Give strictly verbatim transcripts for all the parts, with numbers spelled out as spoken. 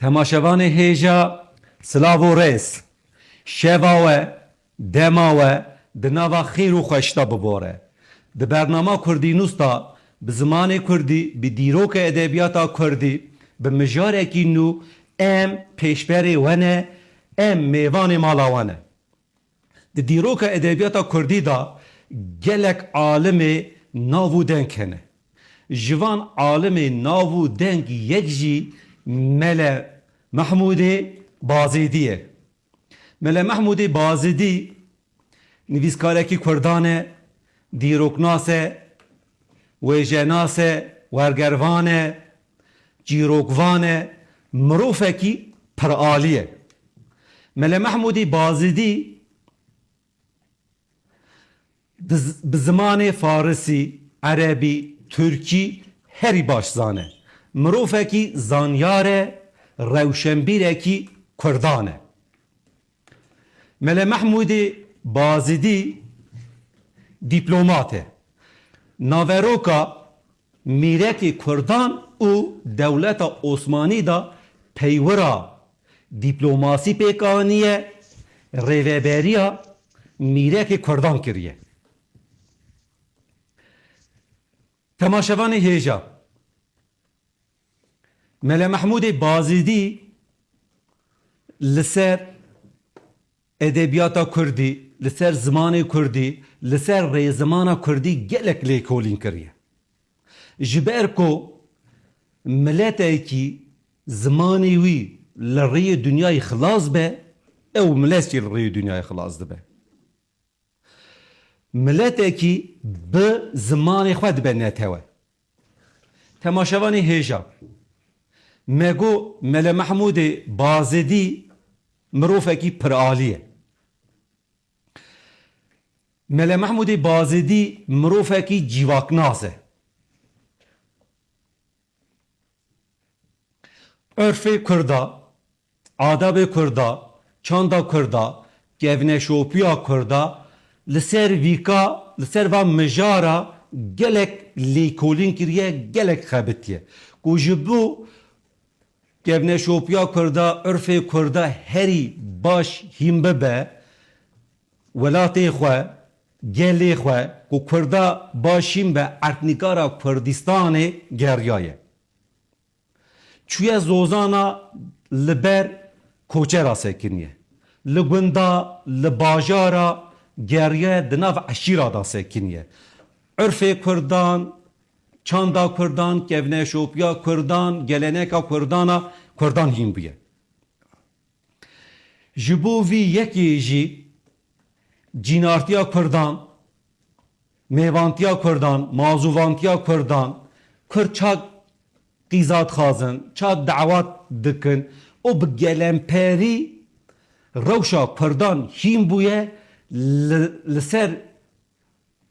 Temaşevanê hêja, silav û rêz. Şeva we, dema we di nava xêr û xweş de bibore. Di bernama Kurdî Nûs de bi zimanê kurdî, bi dîroka edebiyata kurdî, bi mijarekî nû em pêşberê we ne, em mêvanê mala we ne. Di dîroka edebiyata kurdî de gelek alimê nav û deng hene. Ji van alimê nav û deng yek jî Mele Mehmûdê Bazêdî ye. Mele Mehmûdê Bazêdî nivîskarekî kurdan e, dîroknas e, wêjenas e, wergervan e, çîrokvan e, mirovekî piralî ye. Mele Mehmûdê Bazîdî di z-, bi zimanê farisî, erebî, tirkî herî baş zane. Mirovekî zanyar e, rewşenbîrekî kurdan e. Mele Mehmûdê Bazîdî dîplomat e. Naveroka mîrekê kurdan û dewleta Osmanî de peywira dîplomasî pêk aniye, rêveberiya mîrekê kurdan kiriye. Temaşevanê hêja. Mele Mehmûdê Bazîdî li ser edebiyata kurdî, li ser zimanê kurdî, li ser rêzimana kurdî gelek lêkolîn kiriye. Ji ber ku miletekî zimanê wî li rêyê dinyayê xilas be, ew milet jî li rêyê dinyayê xilas dibe. Miletekî bi zimanê xwe dibe netewe. Temaşevanê hêja. Me got Mele Mehmûdê Bazêdî mirovekî piralî ye. Mele Mehmûdê Bazêdî mirovekî cîvaknas e. Urfê kurda, adabê kurda, çanda kurda, kevneşopiya kurda, li ser vîka, li ser van mijara gelek lêkolîn kiriye, gelek xebitiye. Ku ji bo kevneşopiya kurda, urfê kurda herî baş hîn bibe, welatê xwe, gelê xwe, ku kurda baş hîn be, erdnîgara Kurdistanê geriyaye. Çûye zozana li ber koçera sekiniye. Li gunda, li bajara geriye, di nav eşîra de sekiniye. Urfê kurdan, çanda kurdan, kevneşopiya kurdan, geleneka kurdana kurdan hîn bûye. Ji bo vî yekê jî cînartiya kurdan, mêvantiya kurdan, mazûvantiya kurdan, kurd ça qîza dixwazin, ça dawet dikin û bi gelemperî rewşa kurdan hîn bûye, li, li ser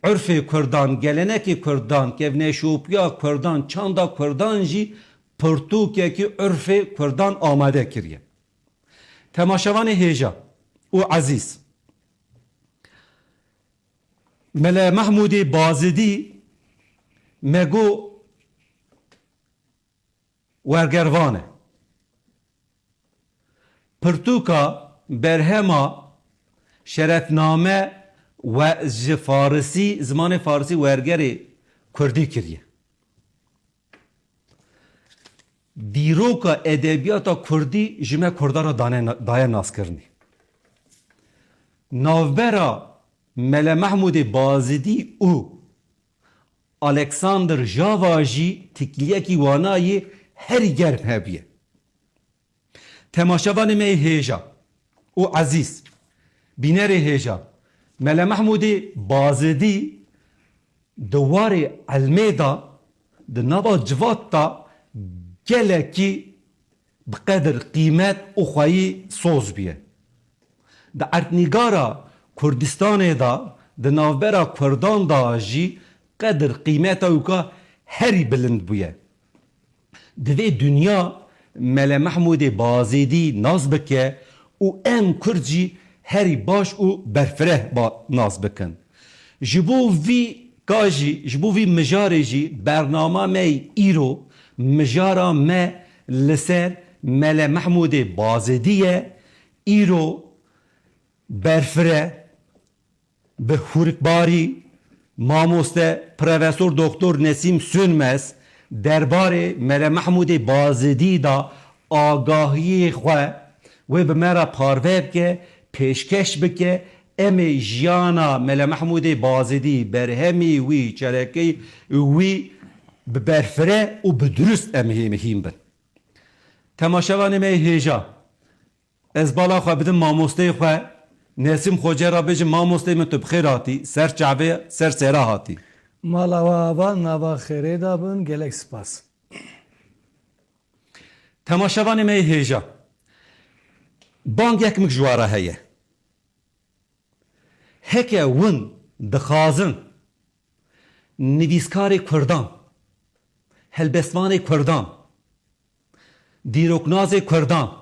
urfê kurdan, gelenekê kurdan, kevneşopiya kurdan, çanda kurdan jî pirtûkekî urfê kurdan amade kiriye. Temaşevanê hêja û ezîz, Mele Mehmûdê Bazidî me got wergervan e. Pirtûka, berhema, şerefname we ji farisî, zimanê farisî wergerê kurdî kiriye. Dîroka edebiyata kurdî ji me kurdan re dane, daye naskirinê. Navbera Mele Mehmûdê Bazidî û Alexander Java jî têkiliyekî wana yê herî germ hebûye. Temaşevanê me yê hêja û ezîz, bînerê hêja, Mele Mehmûdê Bazidî di warê ilmê de, di nava civat de gelekî bi qedir, qîmet û xweyî soz bûye. Di erdnîgara Kurdistanê de, di navbera kurdan de jî qedir qîmeta wî ka herî bilind bûye. Divê dinya Mele Mehmûdê Bazêdî nas bike û em Kurd jî herî baş û berfireh ba-, nas bikin. Ji bo vî ka jî, ji bo vî mijarê jî bernama me yê îro, mijara me li ser Mele Mehmûdê Bazêdî ye, îro berfire bi hûrikbarî mamoste Profesor Doktor Nesîm Sönmez derbarê Mele Mehmûdê Bazêdî de agahiyê xwe wê bi me re parve bike, pêşkeş bike. Em ê jiyana Mele Mehmûdê Bazêdî, berhemî wî, çelekê wî bi berfire û bi dirust em hê hîn bin. Temaşevanê me yê hêja, ez bala xwe bidim mamosteyê xwe, Nesîm Xoce re bêjim, mamosteyê min tu bi xêr hatî, ser çavê, ser sera hatî. Mala we ava, nava xêrê de bin, gelek spas. Temaşevanê me yê hêja, bangek min ji we re heye. Heke hûn dixwazin nivîskarê kurdan, helbestvanê kurdan, dîroknazê kurdan,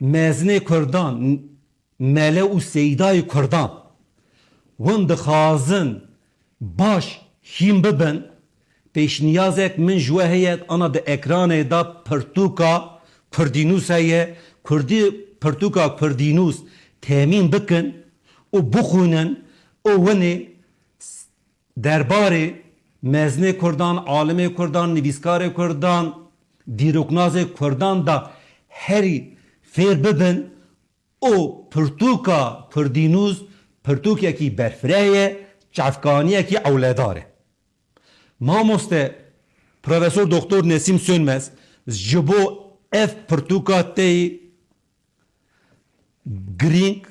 mezinê kurdan, mele û seydayê kurdan, hûn dixwazin baş hîn bibin, pêşniyazek min ji we heye, ana di ekranê de pirtûka Kurdînûs heye, Kurdî, pirtûka Kurdînûs temîn bikin û bixwînin û winê derbarê mezinê kurdan, alimê kurdan, nivîskarê kurdan, dîroknazê kurdan de herî fêr bibin û pirtûka Kurdînûs pirtûkekî berfireh e, çavkaniyekî ewledar e. Mamoste Profesor Doktor Nesîm Sönmez, ji bo ev pirtûka te yî girîng,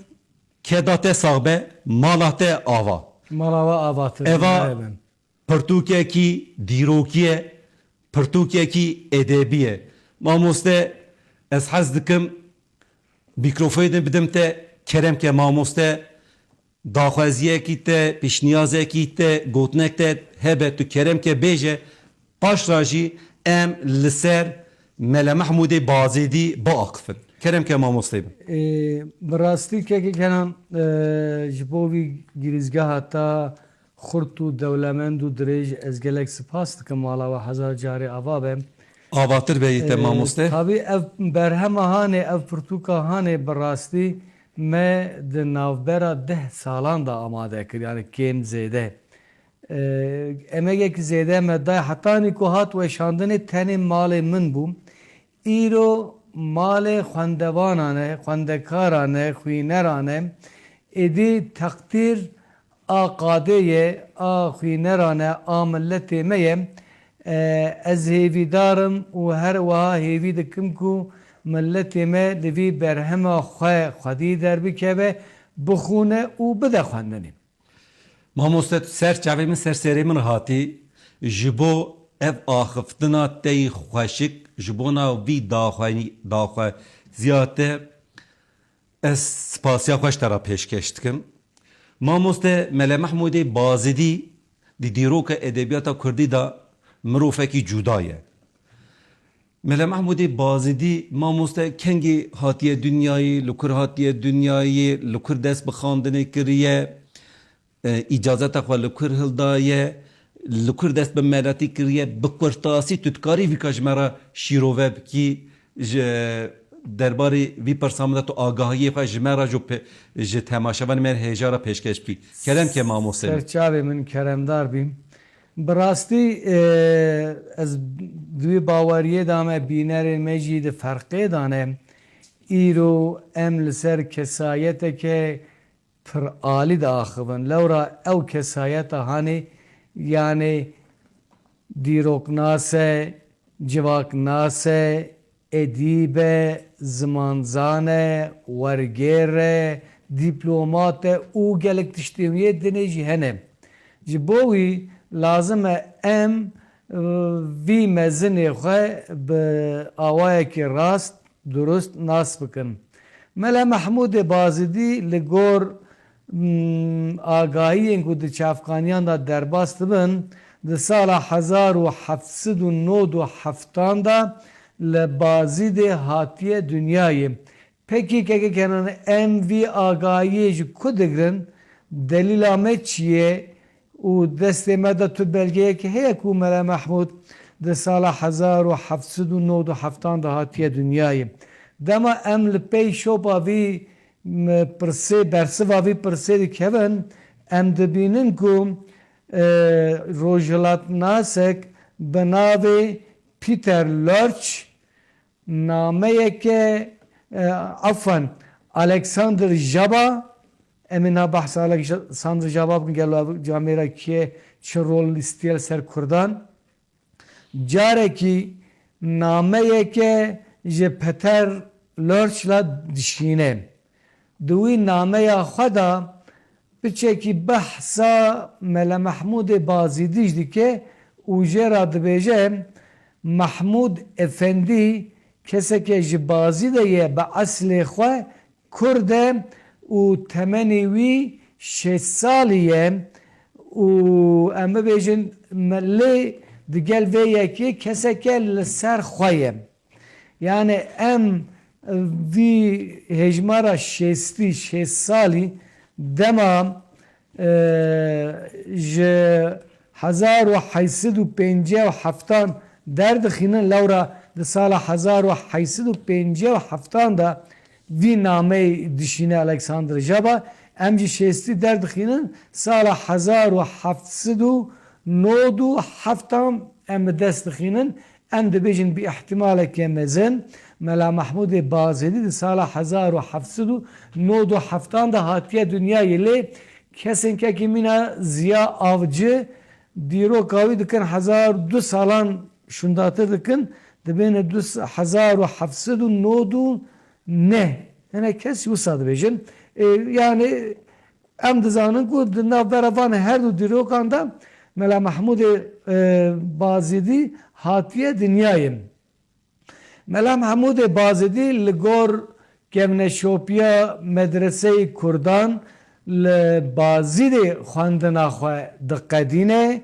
keda te sax be, mala te ava. Mala we avatir, eva, pirtûkekî dîrokî ye, pirtûkekî edebî ye. Mamoste, ez hez dikim mîkrofonê bidim te, kerem ke mamoste, daxwaziyekî te, pêşniyazekî te, gotinek te hebe, tu kerem ke bêje, paş re jî em li ser Mele Mehmûdê Bazêdî biaxifin. Kerem ke mamosteyê min. Ê, bi rastî kekê Kenan, e, ji bo vî girîzgeha te xurt û dewlemend û dirêj ez gelek spas dikim, mala we hezar carê ava be. Avatir be yê te, e, mamoste. Tabî ev berhema hanê, ev pirtûka hanê bi rastî me di navbera deh salan de amade kir, yani kêm zêde. E, emegekî zêde me day, hetanî ku hat weşandinê tenê malê min bû. Îro malê xwendevanan e, xwendekaran e, xwîneran e. Êdî teqdîr a qadê ye, a xwîneran e, a miletê me ye. E, ez hêvîdar im û her wiha hêvî dikim ku miletê me li vî berhema xwe xwedî derbikeve, bixwîne û bide xwendinê. Mamoste, tu ser çavê min, ser serê min hatî, ji bo ev axiftina te yî xweşik, ji bona vî daxwe-, daxwaziya te, ez spasiya xwe ji te re pêşkeş dikim. Mamoste, Mele Mehmûdê Bazidî di dîroka edebiyata kurdî de mirovekî cuda ye. Mele Mehmûdê Bazidî, mamoste, kengî hatiye dinyayê, li kur hatiye dinyayê, li kur dest bi xandinê kiriye, e, îcazeta xwe li kur hildaye, li kur dest bi meletî kiriye, bi kurtasî tu dikarî vîka ji me re şîrove bikî, ji derbarê vî pirsa min de tu agahiyê xwe ji me re, ji pe-, ji temaşevanê me hêja re pêşkeş bikî. Kerem ke mamoste. Serçavê min, keremdar bî. Bi rastî, e, ez di wî baweriyê de me, bînerên me jî di ferqê de ne. Îro em li ser kesayeteke piralî diaxivin. Lewra ew kesayeta hanê, yanê dîroknas e, civaknas e, edîb e, zimanzan e, wergêr e, dîplomat e û gelek tiştên wê dinê jî hene. Ji bo wî lazim e em, e, vî mezinê xwe bi awayekî rast, durust nas bikin. Mele Mehmûdê Bazidî li gor, mm, agahiyên ku di çavkaniyan de derbas dibin, di sala hezar û heft sed û nod û heftan de li Bazîdê hatiye dinyayê. Pekî keke Kenan, em vî agahiyê ji ku digirin? Delîla me çi ye? Û destê me de tu belgeyekê heye ku Mele Mehmûd di sala hezar û heft sed û nod û heftan de hatiye dinyayê. Dema em li pey şopa vî, m, pirsê, bersiva vî pirsê dikevin, em dibînin ku, e, rojhilatnasek bi navê Peter Lorch nameyeke, e, afwan, Alexander Jaba, em ê niha behsa Alexander Jaba bikin, gelo ev camêra kê çi rol lîstiye li ser Kurdan? Carekî nameyeke ji Peter Lorch la dişîne. Di wî nameya xwe de piçekî behsa Mele Mehmûdê Bazîdî jî dike û jê re dibêje, Mehmûd Efendî keseke ji Bazîdê ye, bi eslê xwe Kurd e û temenê wî şêst salî ye û em bibêjin me-, lê digel vê yekê keseke li ser xwe ye. Yani em vî hejmara şêstî, şêst salî dema, e, ji hezar û heyt sed û pêncî û heftan derdixînin, lewra di sala hezar û heyt sed û pêncî û heftan de vî nameyê dişîne Alexander Jaba, em ji şêstî derdixînin, sala hezar û heft sed û nod û heftan em bi dest dixînin, em dibêjin bi îhtimaleke mezin, Mela Mehmûdê Bazêdî di sala hezar û heft sed û nod û heftan de hatiye dinyayê, lê kesên kekî mîna Ziya Avcı dîroka wî dikin hezar du salan şûndatir dikin, dibêne du hezar û heft sed û nod û neh. Hinek kes wisa dibêjin. E, yani, Em dizanin ku di navbera van her du dîrokan de Mela Mehmûdê, e, Bazîdî hatiye dinyayê. Mela Mehmûdê Bazîdî li gor kevneşopiya medreseyê Kurdan li Bazîdê xwendina xwe diqedîne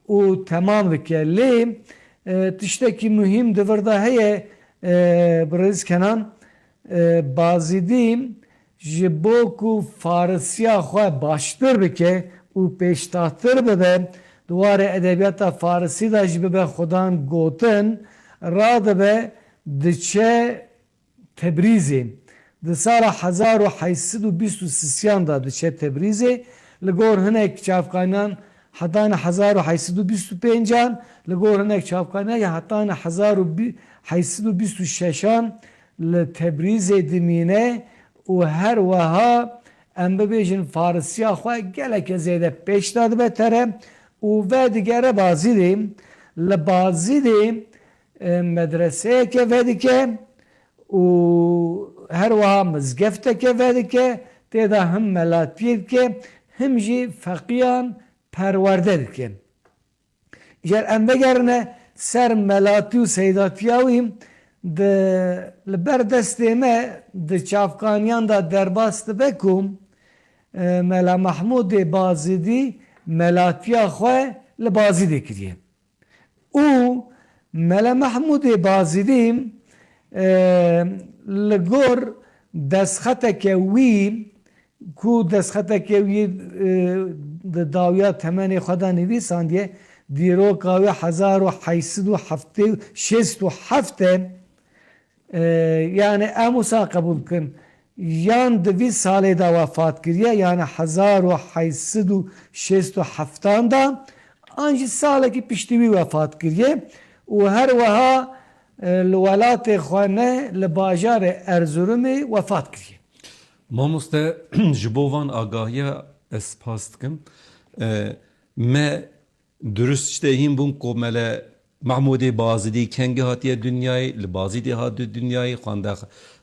û temam dike. Lê, e, tiştekî muhîm di vir de heye, e, birêz Kenan, e, Bazîdî ji bo ku farisiya xwe baştir bike û pêştatir bibe, di warê edebiyata farisî de jî bibe xwedan gotin, radibe diçe Tebrîzê. Di sala hezar û heyt sed û bîst û sisiyan de diçe Tebrîzê, li gor hinek çavkaniyan hetane hezar û heyt sed û bîst û pêncan, li gor hinek çavkaniyan ya hetane hezar û heyt sed û bîst û şeşan li Tebrîzê dimîne û her weha em bibêjin farisiya xwe geleke zêde pêş de dibe tere û vedigere Bazîdê. Li Bazîdê, e, medreseyeke vedike û her weha mizgefteke vedike, tê de him melatiyê dike, him jî feqiyan perwerde dike. Îcar em vegerine ser melatî û seydatiya wî, di, li ber destê me di çavkaniyan de derbas dibe ku, e, Mela Mehmûdê Bazîdî melatiya xwe li Bazîdê kiriye. Û Mela Mehmûdê Bazîdî, e, li gor destxeteke wî ku destxeteke wî, e, di dawiya temenê xwe de nivîsandiye, dîroka wî hezar û heyt sed û heftê, şêst û heft e. E, yani em wisa qebûl bikin, yan di vî salê de wefat kiriye, yani hezar û heyt sed û şêst û heftan de, an jî salekî piştî wî wefat kiriye û her weha, e, li welatê xwe ne, li bajarê Erzurumê wefat kiriye. Mamoste, ji bo van agahiya ez spas dikim. E, me durust tiştê hîn bûn ku Mele Mehmûdê Bazîdî kengî hatiye dinyayê, li Bazîdê hatiye dinyayê, xwende,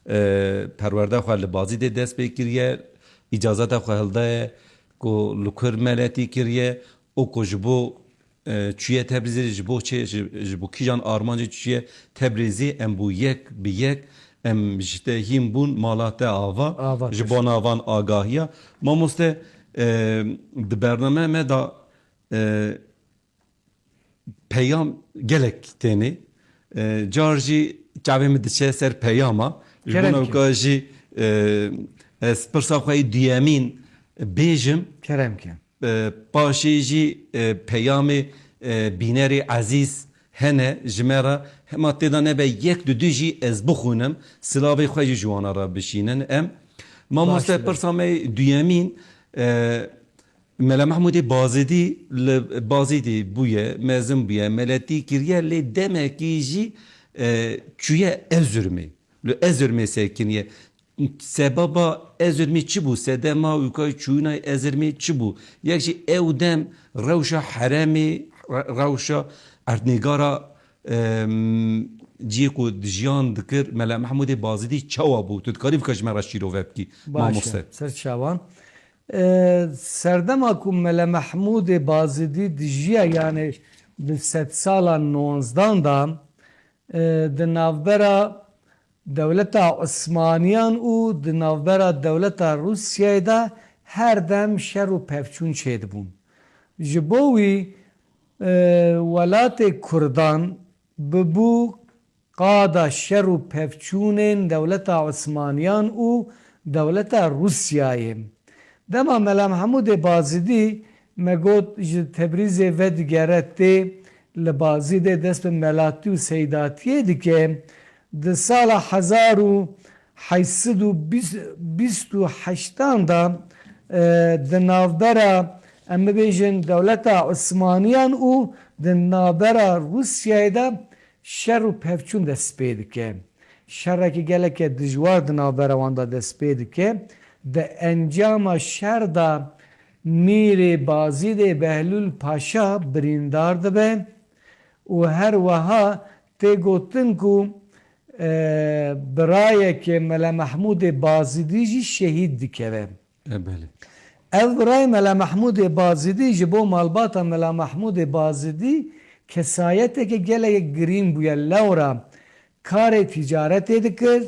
e, perwerde xwe li Bazîdê dest pê kiriye, îcazeta xwe hildaye ku li kur meletî kiriye û ku ji bo e, çûye Tebrîzê, ji bo çi, ji, ji bo kîjan armancê çûye Tebrîzê, em bû yek bi yek, em ji te hîn bûn, mala te ava, Ava ji kir. Bona van agahiya. Mamoste, e, di bername me de, e, peyam gelek têne. E, car jî çavê min diçe ser peyama. Ji Kerem bona ke. Weka jî, e, ez pirsa xwe yê duyemîn bêjim. Kerem ke. E, paşê jî, e, peyamê, e, bînerê ezîz hene ji me re, hema tê de nebe yek du du jî ez bixwînim, silavê xwe jî ji wana re bişînin. Em, mamoste, pirsa me duyemîn, e, Mela Mehmûdê Bazidî li Bazidê bûye, mezin bûye, meletî kiriye, lê demekî jî, e, çûye Erzurumê. Li Erzurumê sekiniye. Sebeba Erzurumê çi bû? Sedema û kay çûyîna Erzurumê çi bû? Yek jî ew dem rewşa herêmê, re-, rewşa erdnîgara, em, cihê ku dijiyan dikir, Mela Mehmûdê Bazidî çawa bû? Tu dikarî vika ji me re şîrove bikî, mamoste. Baş e, ser çavan. E, serdema ku Mele Mehmûdê Bazidî dijiya, yani di sedsala nonzdan de, e, di navbera dewleta Osmaniyan û di navbera dewleta Rûsyayê de her dem şer û pevçûn çêdibûn. Ji bo wî, e, welatê Kurdan bibû qada şer û pevçûnên dewleta Osmaniyan û dewleta Rûsyayê. Dema Mela Mehmûdê Bazidî, me got, ji Tebrîzê vedigere tê, li Bazîdê dest bi melatî û seydatiyê dike, di sala hezar û heşt sed û bîst û heştan de, e, di navbera, em bibêjin, dewleta Osmaniyan û di navbera Rûsyayê de şer û pevçûn dest pê dike. Şerekî geleke dijwar di navbera wan de dest pê dike. Di encama şer de Mîrê Bazîdê Behlûl Paşa birîndar dibe û her wiha tê gotin ku, e, birayeke Mele Mehmûdê Bazîdî jî şehîd dikeve. E, belê. Ev birayê Mela Mehmûdê Bazidî ji bo malbata Mela Mehmûdê Bazidî kesayeteke gelek girîng bûye. Lewra karê tîcaretê dikir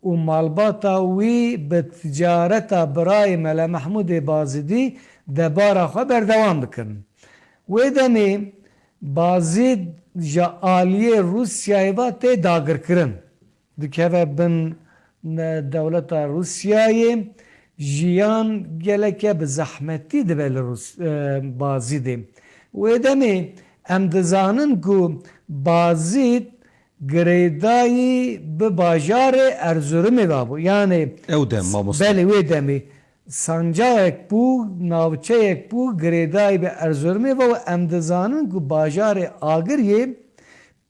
û malbata wî bi ticareta birayê Mela Mehmûdê Bazidî debara xwe berdewam dikirin. Wê demê Bazîd ji aliyê Rûsyayê ve tê dagirkirin. Dikeve bin, e, dewleta Rûsyayê, jiyan geleke bi zehmetî dibe li Rûs-, e, Bazîdê. Wê demê em dizanin ku Bazîd girêdayî bi bajarê Erzurumê ve bû. Yanî Ew dem, mamoste. Belê, wê demê sancayek bû, navçeyek bû, girêdayî bi Erzurumê ve û em dizanin ku bajarê Agiriyê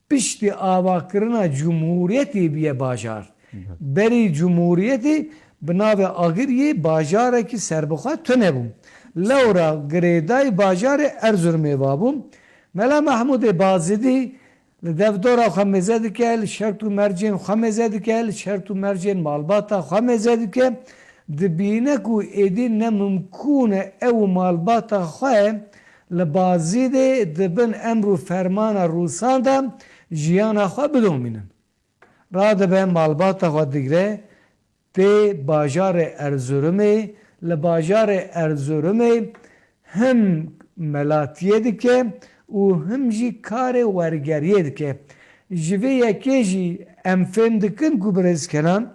piştî avakirina cumhuriyetê bûye bajar. Evet. Berî cumhuriyetê bi navê Agiriyê bajarekî serbixwe tune bû. Lewra girêdayî bajarê Erzurumê ve bû. Mela Mehmûdê Bazidî li devdora xwe mêze dike, li şert û mercên xwe mêze dike, li şert û mercên malbata xwe mêze dike. Dibîne ku êdî ne mimkûn e ew û malbata xwe li Bazîdê di bin emr û fermana Rûsan de jiyana xwe bidomînin. Radibe malbata xwe digre, tê bajarê Erzurumê, li bajarê Erzurumê him melatiyê dike û him jî karê wergeriyê dike. Ji vê yekê jî em fêm dikin ku birêz Kenan,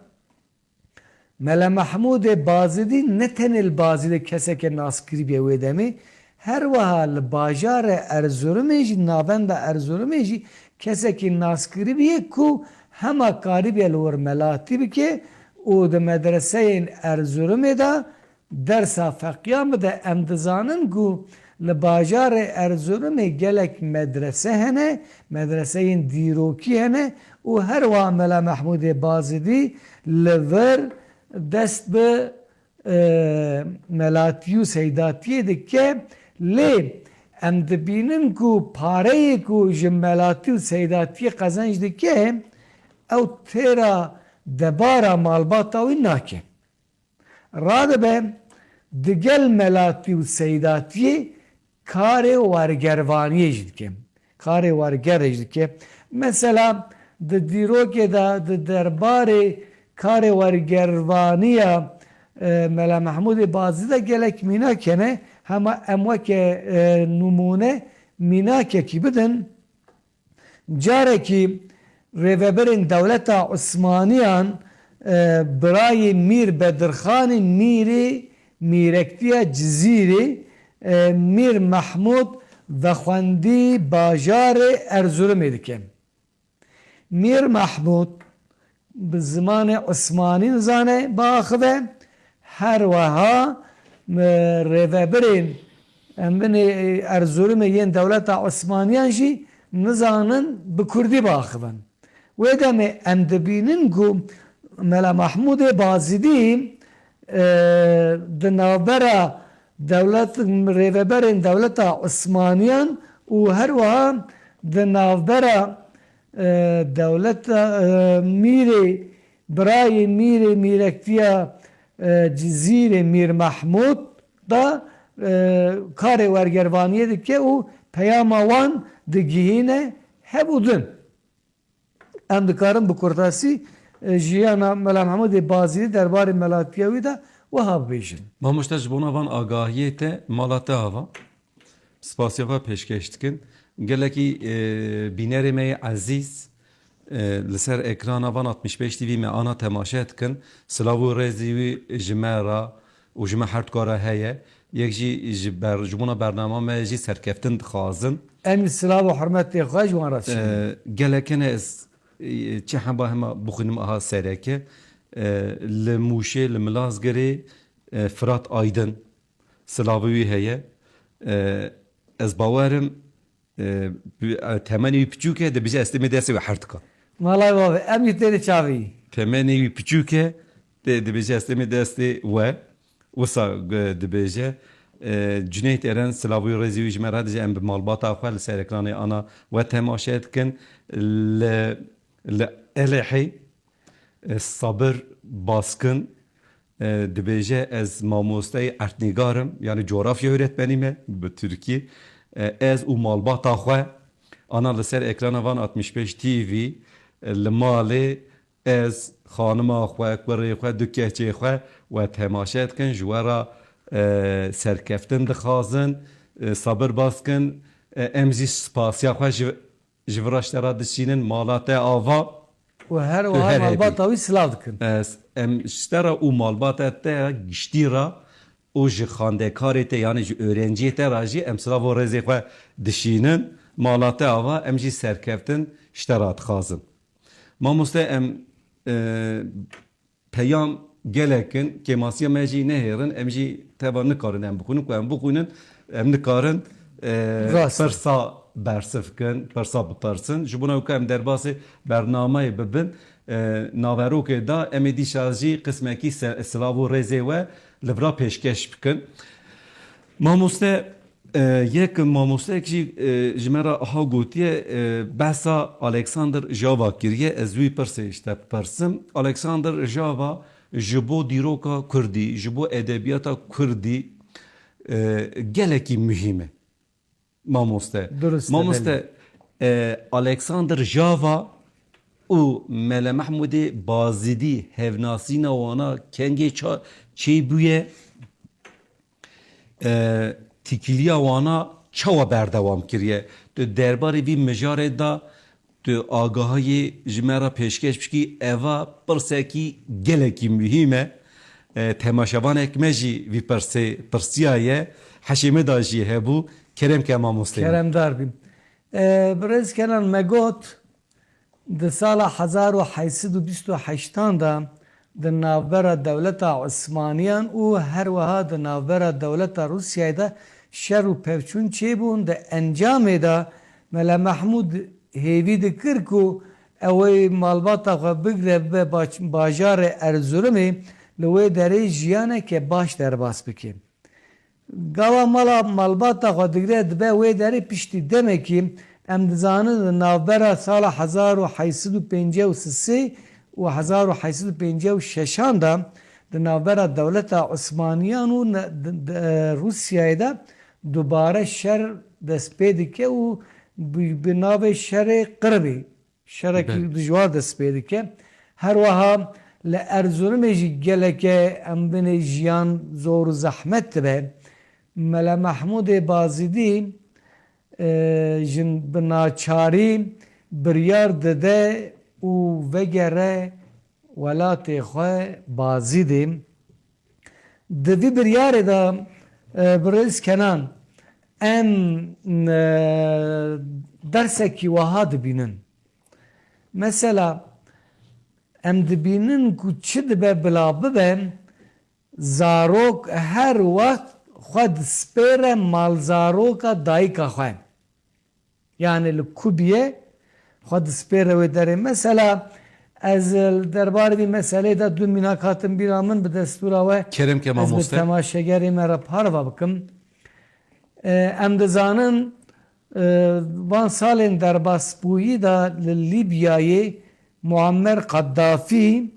Mele Mehmûdê Bazidî ne tenê li Bazîdê keseke naskirî bûye wê demê, her wiha li bajarê Erzurumê jî, navenda Erzurumê jî kesekî naskirî bûye ku hema karîbûye li wir melatî bike û di medreseyên Erzurumê de dersa feqiyan bide. Em dizanin ku li bajarê Erzurumê gelek medrese hene, medreseyên dîrokî hene û her wiha Mela Mehmûdê Bazidî li vir dest bi, e, melatî û seydatiyê dike. Lê em dibînin ku pareyê ku ji melatî û seydatiyê qezenc dike, ew têra debara malbata wî nake. Radibe digel melatî û seydatiyê karê wergervaniyê jî dike. Karê wergerê jî dike. Mesela di dîrokê de, di derbarê karê wergervaniya, e, Mela Mehmûdê Bazî de gelek mînak hene. Hema em weke, e, nimûne mînakekî bidin. Carekî rêveberên dewleta Osmaniyan, e, birayê Mîr Bedirxanê Mîrê Mîrektiya Cizîrê, e, Mîr Mehmûd vexwendî bajarê Erzurumê dike. Mîr Mehmûd bi zimanê Osmanî nizane biaxive, her wiha, e, rêvebirên, em binê, e, Erzurumê yên dewleta Osmaniyan jî nizanin bi kurdî biaxivin. Wê demê em dibînin ku Mela Mehmûdê Bazîdî, e, di navbera dewlet, rêveberên dewleta Osmaniyan û her wiha di navbera, e, dewleta, e, mîrê, birayê mîrê mîrektiya, e, Cizîrê Mîr Mehmûd da, e, karê wergervaniyê dike û peyama wan digihîne hev û din. Em dikarin bi kurtasî, e, jiyana Mela Mehmûdê Bazîdî derbarê melatiya wî de wiha bibêjin. Mamoste, ji bona van agahiyê te, mala te ava. Spasiya xwe pêşkêş dikin. Gelekî, e, bînerê me yê ezîz, e, li ser ekrana van altmış beş T V me ana temaşe dikin. Silav û rêzî wî ji me re û ji me her duka re heye. Yek jî ji ber-, ji bona bernama me jî serkeftin dixwazin. Em silav û hurmetê xwe ji wan re dişînin. E, gelek hene ez, e, çi heba hema bixwînim aha sereke. E, li Mûşê, li Milazgirê, e, Firat Aydin. Silavê wî heye. E, ez bawerim, e, bi-, e, temenê wî piçûk e, dibêje ez têmê destê we her dikan. Malay bavê, em jî têne çavê wî. Temenê wî piçûk e, tê dibêje ez têmê destê we. Wisa, e, dibêje. E, Cüneyt Eren, silavê wî rêzî wî ji me re dije, em bi malbata xwe li ser ekranê ana we temaşe dikin. Li, li Elehê, e, Sabir Baskin, e, dibêje, ez mamosteyê ertnîgar im, yani coğrafya öğretmenî me bi Tirkî. E, ez û malbata xwe ana li ser ekrana van altmış beş T V, e, li malê ez, xanima xwe, kurê xwe, du keçê xwe we temaşe dikin, ji we re, e, serkeftin dixwazin, e, Sabir Baskin, e, em jî spasiya xwe ji ji vira ji te re dişînin, mala te ava. Û her wiha malbata wî silav dikin. Ez, em ji te re û malbata te giştî re û ji xandekarê te, yanî ji öğrenciyê te re jî em silav û rêzê xwe dişînin. Mala te ava, em jî serkeftin ji te re dixwazin. Mamoste, em, e, peyam gelek in, kêmasiya me jî nehêrin, em jî teva nikarin em bixwînin, ku em bixwînin, em nikarin, e, Rast. pirsa bersiv kin, pirsa bipirsin. Ji bona ku em derbasê bernameyê bibin, e, naverokê da, em ê dîşa jî qismekî se-, silav û rêzê we li vira pêşkeş bikin. Mamoste, E, yek mamostek jî, e, ji me re aha gotiye, e, behsa Alexander Java kiriye, ez wî pirsê ji te bipirsim. Alexander Java ji bo dîroka kurdî, ji bo edebiyata kurdî, e, gelekî muhîm e. Mamoste. Durust e, Mamoste, belê. E, Alexander Java û Mele Mehmûdê Bazîdî hevnasîna wana kengê ça-, çêbûye? E, têkiliya wana çawa berdewam kiriye? Tu derbarê vî mijarê de tu agahiyê ji me re pêşkeş bikî, eva pirsekî gelekî muhîm e. E, temaşevanek me jî vî pirsê pirsiyaye, heşê me de jî hebû. Kerem ke mamostê min. Keremdar bîm. E, birêz Kenan, me got, Di sala hezar û heyt sed û bîst û heştan de di navbera dewleta Osmaniyan û her wiha di navbera dewleta Rûsyayê de şer û pevçûn çêbûn. Di encamê de Mele Mehmûd hêvî dikir ku ew ê malbata xwe bigire bibe bac-, bajarê Erzurumê, li wê derê jiyaneke baş derbas bike. Gava mala malbata xwe digre dibe wê derê piştî demekî, em dizanin di navbera sala hezar û heyt sed û pêncî û sê û hezar û heyt sed û pêncî û şeşan de di navbera dewleta Osmaniyan û ne-, di, di, Rûsyayê de dubare şer dest pê dike û bi, bi navê şerê Qiribî. Şerekî Belê. dijwar dest pê dike. Her wiha li Erzurumê jî geleke em binê jiyan zor û zehmet dibe. Mele Mehmûdê Bazîdî, e, jin bi naçarî biryar dide û vegere welatê xwe Bazîdê. Di vî biryarê de, e, birêz Kenan, Em, e, dersekî wiha dibînin. Mesela, em dibînin ku çi dibe bila bibe, zarok her wext xwe dispêre malzaroka dayika xwe. Yani li ku biye, xwe dispêre wê derê. Mesela, ez li derbarê vî meselê de du mînak hatin bîra min, bi destûra we Kerem ke ez bi mamoste. Temaşegerê me re parva bikim. E, em dizanin, e, van salên derbasbûyî de li Lîbyayê Muammer Qeddafî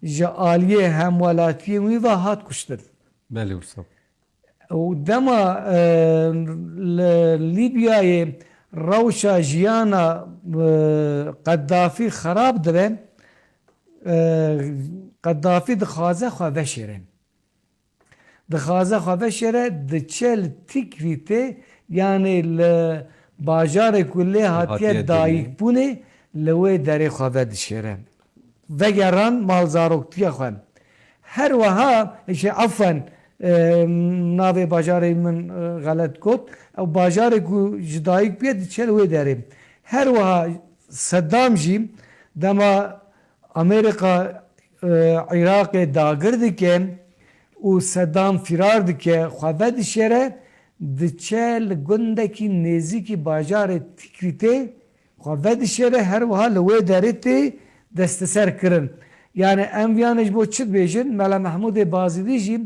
ji aliyê hemwelatiyên wî ve hat kuştin. Belê wisa. Û dema, e, li Lîbyayê rewşa jiyana, e, Qeddafî xerab dibe, e, Qeddafî dixwaze xwe veşêre. Dixwaze xwe veşêre, diçe li Tikrîtê, yanê li bajarê ku lê hatiye Hatiye dayikbûnê, li wê derê xwe vedişêre. Vegeran malzaroktiya xwe. Her wiha, şey, afwen, e, navê bajarê min, e, xelet got. Ew bajarê ku ji dayik bûye diçe li wê derê. Her wiha Sedam jî dema Amerîka, e, Iraqê dagir dike û Sedam firar dike, xwe vedişêre, diçe li gundekî nêzîkî bajarê Tikrîtê, xwe vedişêre, her wiha li wê derê tê desteser kirin. Yani em viyanê ji bo çi dibêjin? Mela Mehmûdê Bazîdî jî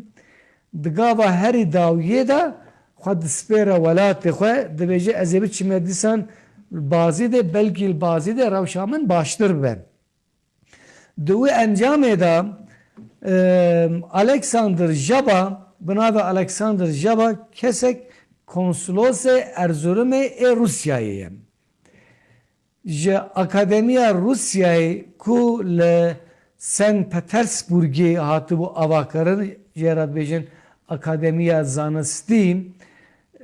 di gava herî dawiyê de xwe dispêre welatê xwe, dibêje, ez ê biçime dîsan Bazîdê, belkî li Bazîdê rewşa min baştir bibe. Di wî encamê de, e, Alexander Jaba, bi navê Alexander Jaba kesek konsulosê Erzurumê ê Rûsyayê ye. Ji Akademiya Rûsyayê ku li Sen Petersburgê hatibû avakirin, jê re dibêjin Akademiya Zanistî,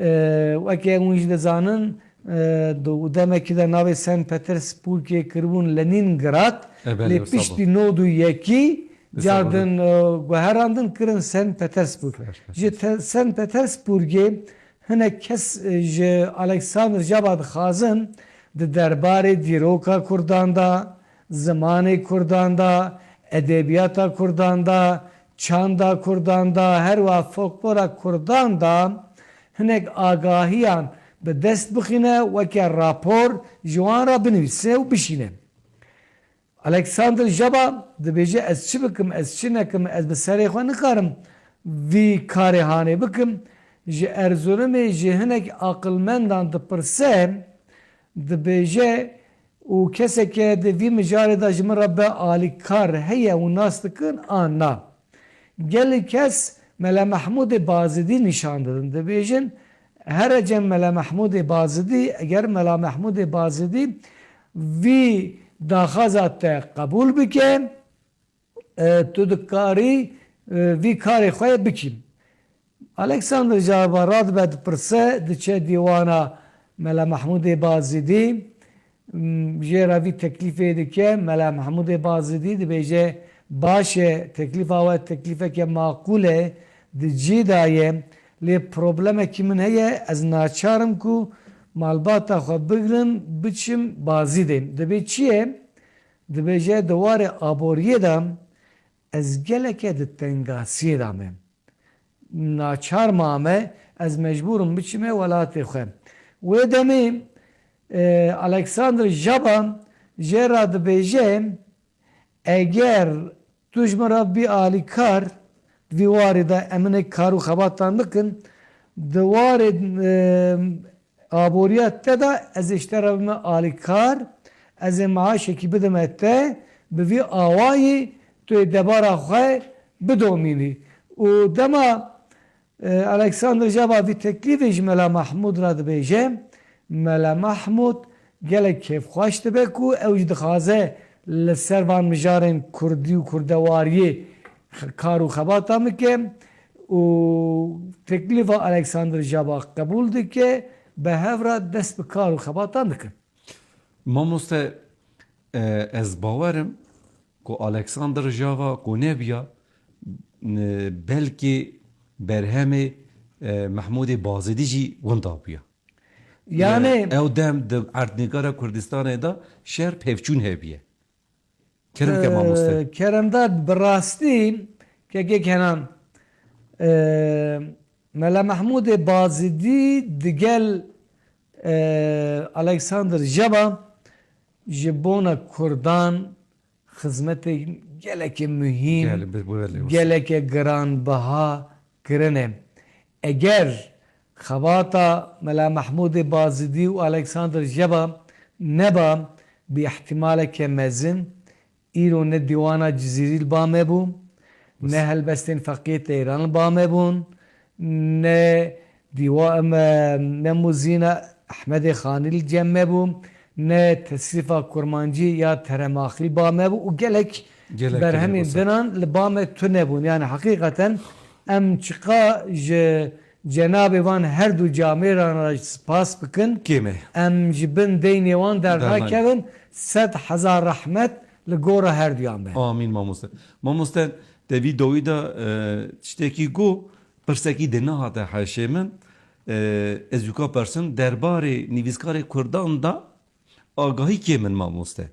e, weke hûn jî dizanin, e, di demekî de navê Sen Petersburgê kiribûn Leningrad, E, belê, lê wisa bû. Piştî nod û yekî Wisa bû. Cardin, e, guherandin kirin Sen Petersburg. Baş, baş, Ji baş. Te-, Sen Petersburgê hinek kes, e, ji Alexander Jaba dixwazin di derbarê dîroka Kurdan de, zimanê Kurdan de, edebiyata Kurdan de, çanda Kurdan de, her wiha folklora Kurdan de hinek agahiyan bi dest bixîne, weke rapor ji wan re binivîse û bişîne. Alexander Jaba dibêje, ez çi bikim, ez çi nekim, ez bi serê xwe nikarim vî karê hanê bikim. Ji Erzurumê ji hinek aqilmendan dipirse, dibêje, û keseke di vî mijarê de ji min re be alîkar heye û nas dikin an na? Gelî kes Mela Mehmûdê Bazidî nîşan didin, dibêjin, here cem Mela Mehmûdê Bazidî, eger Mela Mehmûdê Bazidî vî daxwaza te qebûl bike, e, tu dikarî, e, vî karê xwe bikî. Alexander Jaba radibe dipirse, diçe dîwana Mela Mehmûdê Bazidî, m, jê re vî teklîfê dike. Mela Mehmûdê Bazidî dibêje, baş e, teklîfa we teklîfeke maqûl e, di cî de ye, lê problemekî min heye, ez naçar im ku malbata xwe bigirim, biçim Bazîdê. Dibê çi ye? Dibêje, di warê aboriyê de ez geleke di tengasiyê de me. Naçar mame, ez mecbûr im biçime welatê xwe. Wê demê, e, Alexander Jaba jê re dibêje, eger tu ji min re bî alîkar, di vî warê de em hinek kar û xebatan bikin, di warê, e, aboriya te de ez ê ji te re bime alîkar, ez ê maaşekî bidime te, bi vî awayî tu yê debara xwe bidomînî. Û dema, e, Alexander Jaba vî teklîfê ji Mela Mehmûd re dibêje, Mela Mehmûd gelek kêfxweş dibe ku ew jî dixwaze li ser van mijarên kurdî û kurdewariyê kar û xebatan bike û teklîfa Alexander Jaba qebûl dike, bi hev re dest bi kar û xebatan dikin. Mamoste, e, ez bawer im ku Alexander Java ku nebiya, e, belkî berhemê E, Mehmûdê Bazidî jî winda bûye. Yani ew dem di erdnîgara Kurdistanê de şer pevçûn hebiye. Kerem ke mamoste. Keremdar, bi rastî kekê Kenan, e, Mela Mehmûdê Bazidî digel, e, Alexander Jeba ji bona Kurdan xizmetê gelekê muhîm, Gel-, bi-, bi-, bi-, gelekê giranbiha kirine. Eger xebata Mela Mehmûdê Bazidî û Alexander Jeba neba, bi îhtimaleke mezin îro ne dîwana Cizîrî li ba me bû, ne helbestên Feqiyê Teyran li ba me bûn, ne dîwa-, em, ne muzîna Ehmedê Xanî li cem me bû, ne tesrîfa kurmancî ya teremaxî li ba me bû û gelek Gelek berhemên gelek dinan li ba me tune bûn. Yani heqîqeten em çiqa ji cenabê van her du camêran re spas bikin. Kêm e. Em ji bin deynê wan Dernakevin. dernakevin. Sed hezar rehmet li gora her duyan be. Amîn mamoste. Mamoste, te vî dawî de, e, tiştekî got, pirsekî de nehate heşê min. E, ez wika persim, derbarê nivîskarê Kurdan de agahî kêm in mamoste.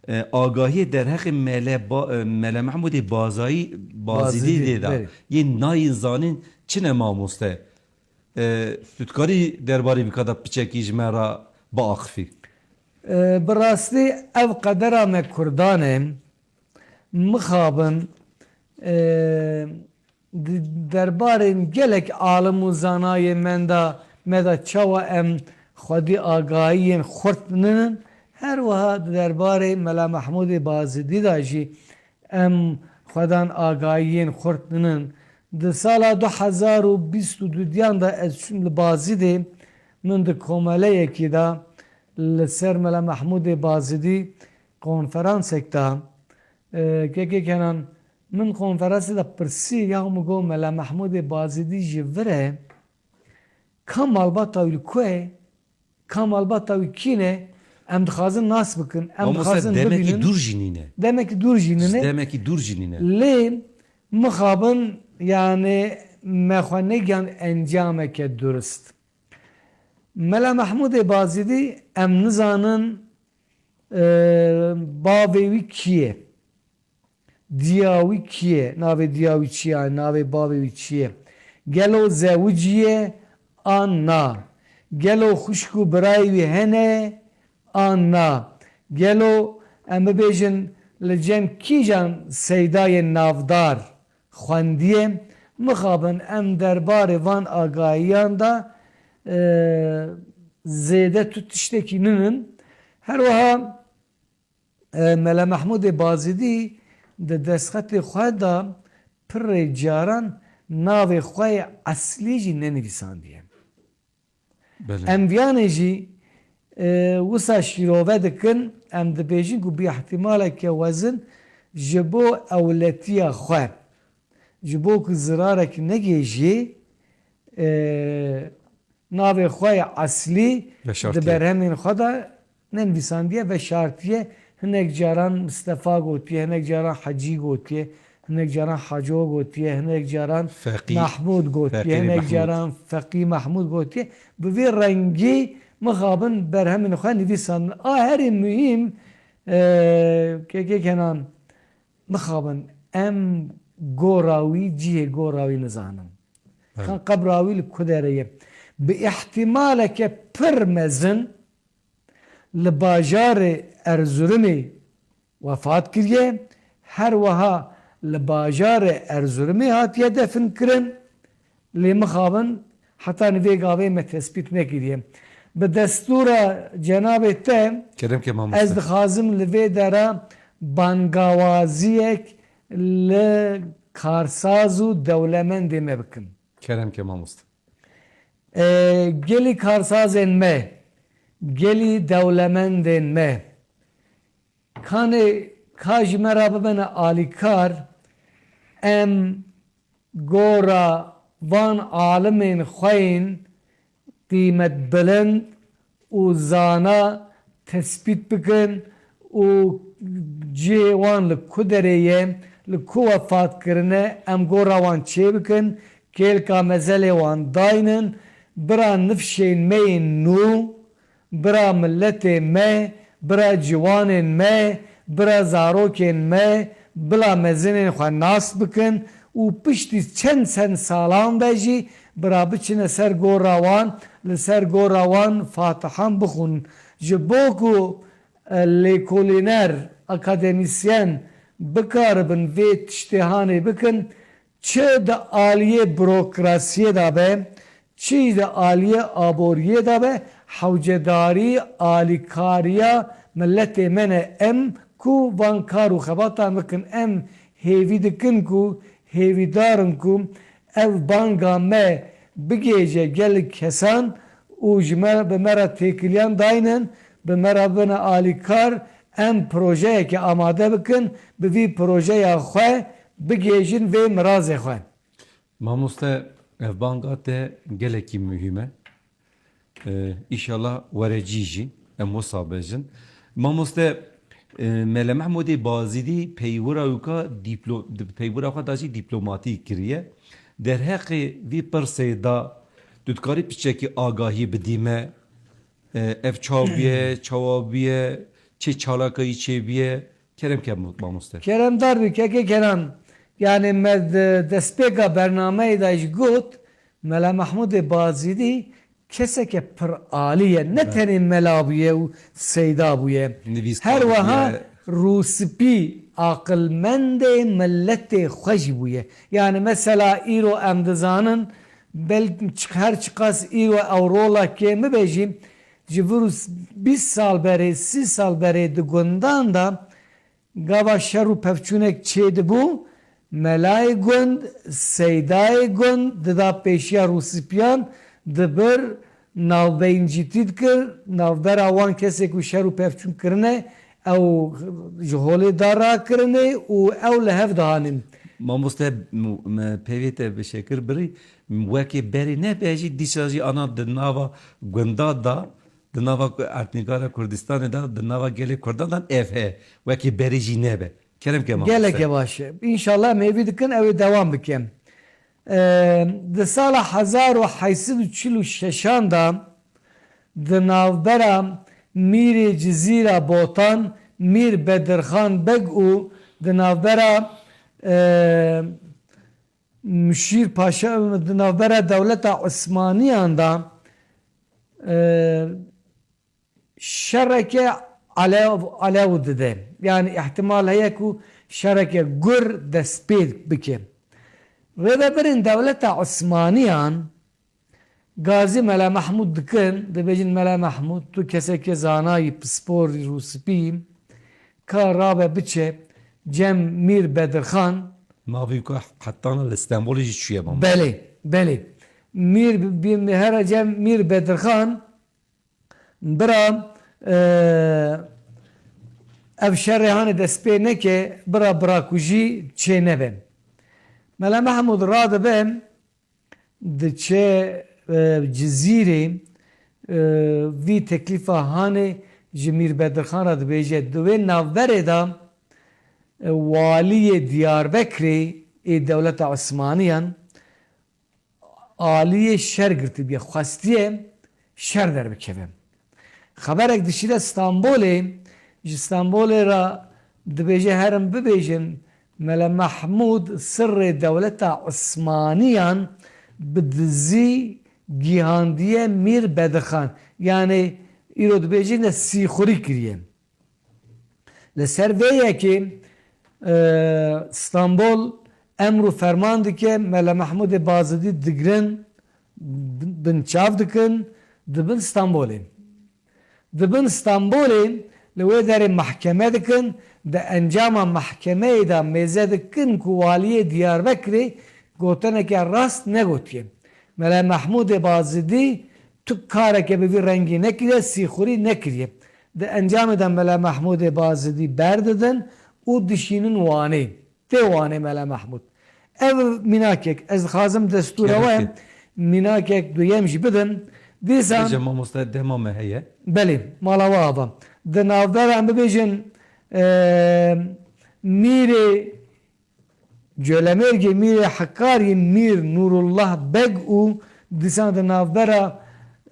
E, agahiyê derheqê Mele Ba-, e, Mele Mehmûdê Bazayî, Bazîdî Bazîdî, dê de. Belê. Yên nayên zanîn çi ne mamoste? E, tu dikarî derbarê vîka de piçekî ji me re biaxifî? E, bi rastî ev qedera me Kurdan e. Mixabin, e, di derbarên gelek alim û zanayê menda, me da çawa em xwedî agahiyên xurt ninin, her wiha di derbarê Mela Mehmûdê Bazidî da jî em xwedan agahiyên xurt ninin. Di sala du hezar û bîst û dudiyan de ez çûm li Bazidê, min di komeleyekî de li ser Mela Mehmûdê Bazidî konferansek da, e, kekê Kenan, min konferansê de pirsî, ya min got, Mela Mehmûdê Bazidî ji vir e, ka malbata wî li ku ye? Ka malbata wî kî ne? Em dixwazin nas bikin, em Mamoste, dixwazin demekî bibînin. dûr jî nîne. Demekî dûr jî nîne. Demekî dûr jî nîne. Lê mixabin, yani, me xwe negihan encameke durist. Mela Mehmûdê Bazîdî, em nizanin, e, bavê wî kî ye? Diya wî kî ye? Navê diya wî çi ye? Navê bavê wî çi ye? Gelo zewicî ye an na? Gelo xwişk û birayê wî hene an na? Gelo, em bibêjin, li cem kîjan seydayên navdar xwendiye? Mixabin em derbarê van agahiyan de, e, zêde tu tiştekî ninin. Her wiha, e, Mele Mehmûdê Bazîdî di destxetê xwe de pirê caran navê xwe yê eslî jî nenivîsandiye. Belê. Em viyanê jî, e, wisa şîrove dikin, em dibêjin ku bi îhtimaleke wezin ji bo ewletiya xwe, ji bo ku zirarek negê jê, e, navê xwe yê eslî Veşartiye. di berhemên xwe de nenivîsandiye, veşartiye. Hinek caran Mistefa gotiye, hinek caran Hecî gotiye, hinek caran Haco gotiye, hinek caran Feqî, Mehmûd gotiye, Feqî hinek Mehmûd. caran Feqî Mehmûd gotiye. Bi vî rengî mixabin berhemên xwe nivîsandin. A herî muhîm, e, kekê Kenan, mixabin em gora wî, cihê gora wî nizanin. Evet. Kan qebra wî li ku derê ye? Bi îhtimaleke pir mezin li bajarê Erzurumê wefat kiriye, her wiha li bajarê Erzurumê hatiye defn kirin, lê mixabin heta nivê gavê me tespît nekiriye. Bi destûra cenabê te, Kerem ke mamoste. ez dixwazim li vê dera bangawaziyek li karsaz û dewlemendê me bikim. Kerem ke mamoste. E, gelî karsazên me, gelî dewlemendên me, kanê ka ji me re bibine alîkar, em gora van alimên xwe yên qîmetbilind û zana tespît bikin û cihê wan li ku derê ye, li ku wefat kirine, em gora wan çêbikin, kêlka mezelê wan daynin, bira nifşên me yên nû, bira miletê me, bira ciwanên me, bira zarokên me, bila mezinên xwe nas bikin û piştî çend çend salan ve jî bira biçine ser gora wan, li ser gora wan fatihan bixwin. Ji bo ku, e, lêkolîner, akademîsyen bikaribin vê tiştê hanê bikin, çi di aliyê burokrasiyê de be, çi jî di aliyê aboriyê de be, hewcedarî, alîkariya miletê me ne. Em ku van kar û xebatan bikin, em hêvî dikin ku, hêvîdar in ku ev banga me bigihêje gelek kesan û ji me, bi me re têkiliyan daynin, bi me re bibine alîkar, em projeyeke amade bikin, bi vî projeya xwe bigihêjin vê mirazê xwe. Mamoste, ev banga te gelekî muhîm e. Ee, îşallah were cî jî, em wisa bêjin. Mamoste, e, Mele Mehmûdê Bazîdî peywira wika dîplo-, di-, peywira xwe da jî dîplomatî kiriye. Derheqê vî pirsê da tu dikarî piçekî agahî bidî me? E, ev çawa bûye, çawa bûye, çi çalakayî çêbûye? Kerem ke mamoste. Keremdar bî, kekê Kenan. Yani me di destpêka bernameyê de jî got, Mela Mehmûdê Bazîdî keseke pir alî ye. Ne tenê mela bûye û seyda bûye. Her wiha rûspî, aqilmendê miletê xwe jî bûye. Yani mesela îro em dizanin, bel-, her çiqas îro ew rola kêm bibe jî, ji vir û bîst sal berê, sî sal berê di gundan de gava şer û pevçûnek çêdibû, melayê gund, seydayê gund dida pêşiya rûspîyan, dibir, navbeyncîtî dikir, navbera wan kesê ku şer û pevçûn kirine, ew ji holê da rakirinê û ew li hev dihanin. Mamoste, m-, me peyvê te bi şekir birî, wekê berê nebe jî dîsa jî ana di nava gunda da, di nava Ertnîgara Kurdistanê da, di nava gelê Kurdan da ev he, wekê berê jî nebe. Kerem ke mamoste. Geleke baş e. Înşallah em hêvî dikin ew ê dewam bikin. Eee, di sala hezar û heyt sed û çil û şeşan de di navbera Mîrê Cizîra Botan, Mîr Bedirxan Beg û di navbera, eee, Muşîr Paşa, di navbera dewleta Osmaniyan de, eee, şereke alew, alew dide. Yani îhtimal heye ku şereke gur dest pê bike. Rêvebirên dewleta Osmaniyan gazî Mela Mehmûd dikin, dibêjin, Mela Mehmûd, tu kesekê zanayî, pisporî, rûspî, ka rabe biçe cem Mîr Bedirxan. Navê ku hetana li Stenbolê jî çûye mamoste. Belê, belê. Mîr bi-, bi-, here cem Mîr Bedirxan, bira, e, ev şerê hanê dest pê neke, bira birakujî çê nebe. Mela Mehmûd radibe, diçe, e, Cizîrê, e, vî teklîfa hanê ji Mîr Bedirxan re dibêje. Di wê navberê de, e, waliyê Diyarbekirê ê dewleta Osmaniyan, aliyê şer girtibiye, xwestiye şer derbikeve. Xeberek dişîre Stenbolê, ji Stenbolê re dibêje herin bibêjin, Mele Mehmûd sirrê dewleta Osmaniyan bi dizî gihandiye Mîr Bedirxan. Yanê îro dibêjin de sîxurî kiriye. Li ser vê yekê, e, Stenbol emr û ferman dike, Mele Mehmûdê Bazidî digirin, bin çav dikin, dibin Stenbolê. Dibin Stenbolê, li wê derê mehkeme dikin, di encama mehkemeyê de mêze dikin ku waliyê Diyarbekirê gotineke rast negotiye. Mele Mehmûdê Bazidî tu kareke bi vî rengî nekiriye, sîxurî nekiriye. Di encamê de Mele Mehmûdê Bazidî berdidin û dişînin Wanê. Tê Wanê Mele Mehmûd. Ev mînakek, ez dixwazim destûra we mînakek duyem jî bidim. Dîsa bêje mamoste, dema me heye. Belê, mala we ava. Di navbera em bibêjin, e, Mîrê Colemêrgê Mîrê Hekarî Mîr Nûrullah Beg û dîsan di navbera,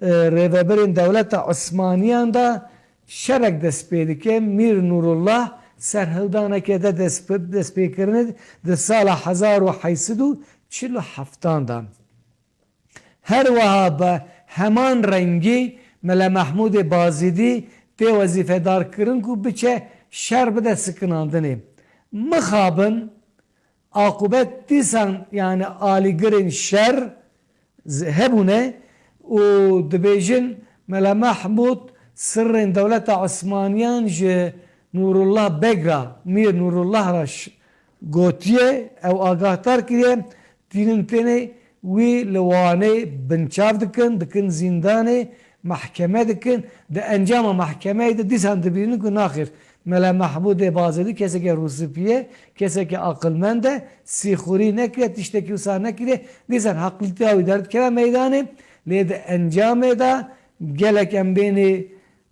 e, rêvebirên dewleta Osmaniyan de şerek dest pê dike. Mîr Nûrullah serhildaneke de dest, destpêkirinê di sala hezar û heyt sed û çil û heftan de. Her wiha bi heman rengî Mele Mehmûdê Bazîdî tê wezîfedarkirin ku biçe şer bide sikinandinê. Mixabin aqûbet dîsan, yani alîgirên şer z-, hebûne û dibêjin Mele Mehmûd sirrên dewleta Osmaniyan ji Nûrullah Beg ra, Mîr Nûrullah ra ş-, gotiye, ew agahdar kiriye, tînin tenê wî li Wanê binçav dikin, dikin zîndanê, mehkeme dikin. Di encama mehkemeyê de dîsan dibînin ku naxêr, Mele Mehmûdê Bazidî keseke rûspî ye, keseke aqilmend e, sîxurî nekiriye, tiştekî wisa nekiriye. Dîsan heqlîtiya wî derdikeve meydanê, lê di encamê de gelek em bênê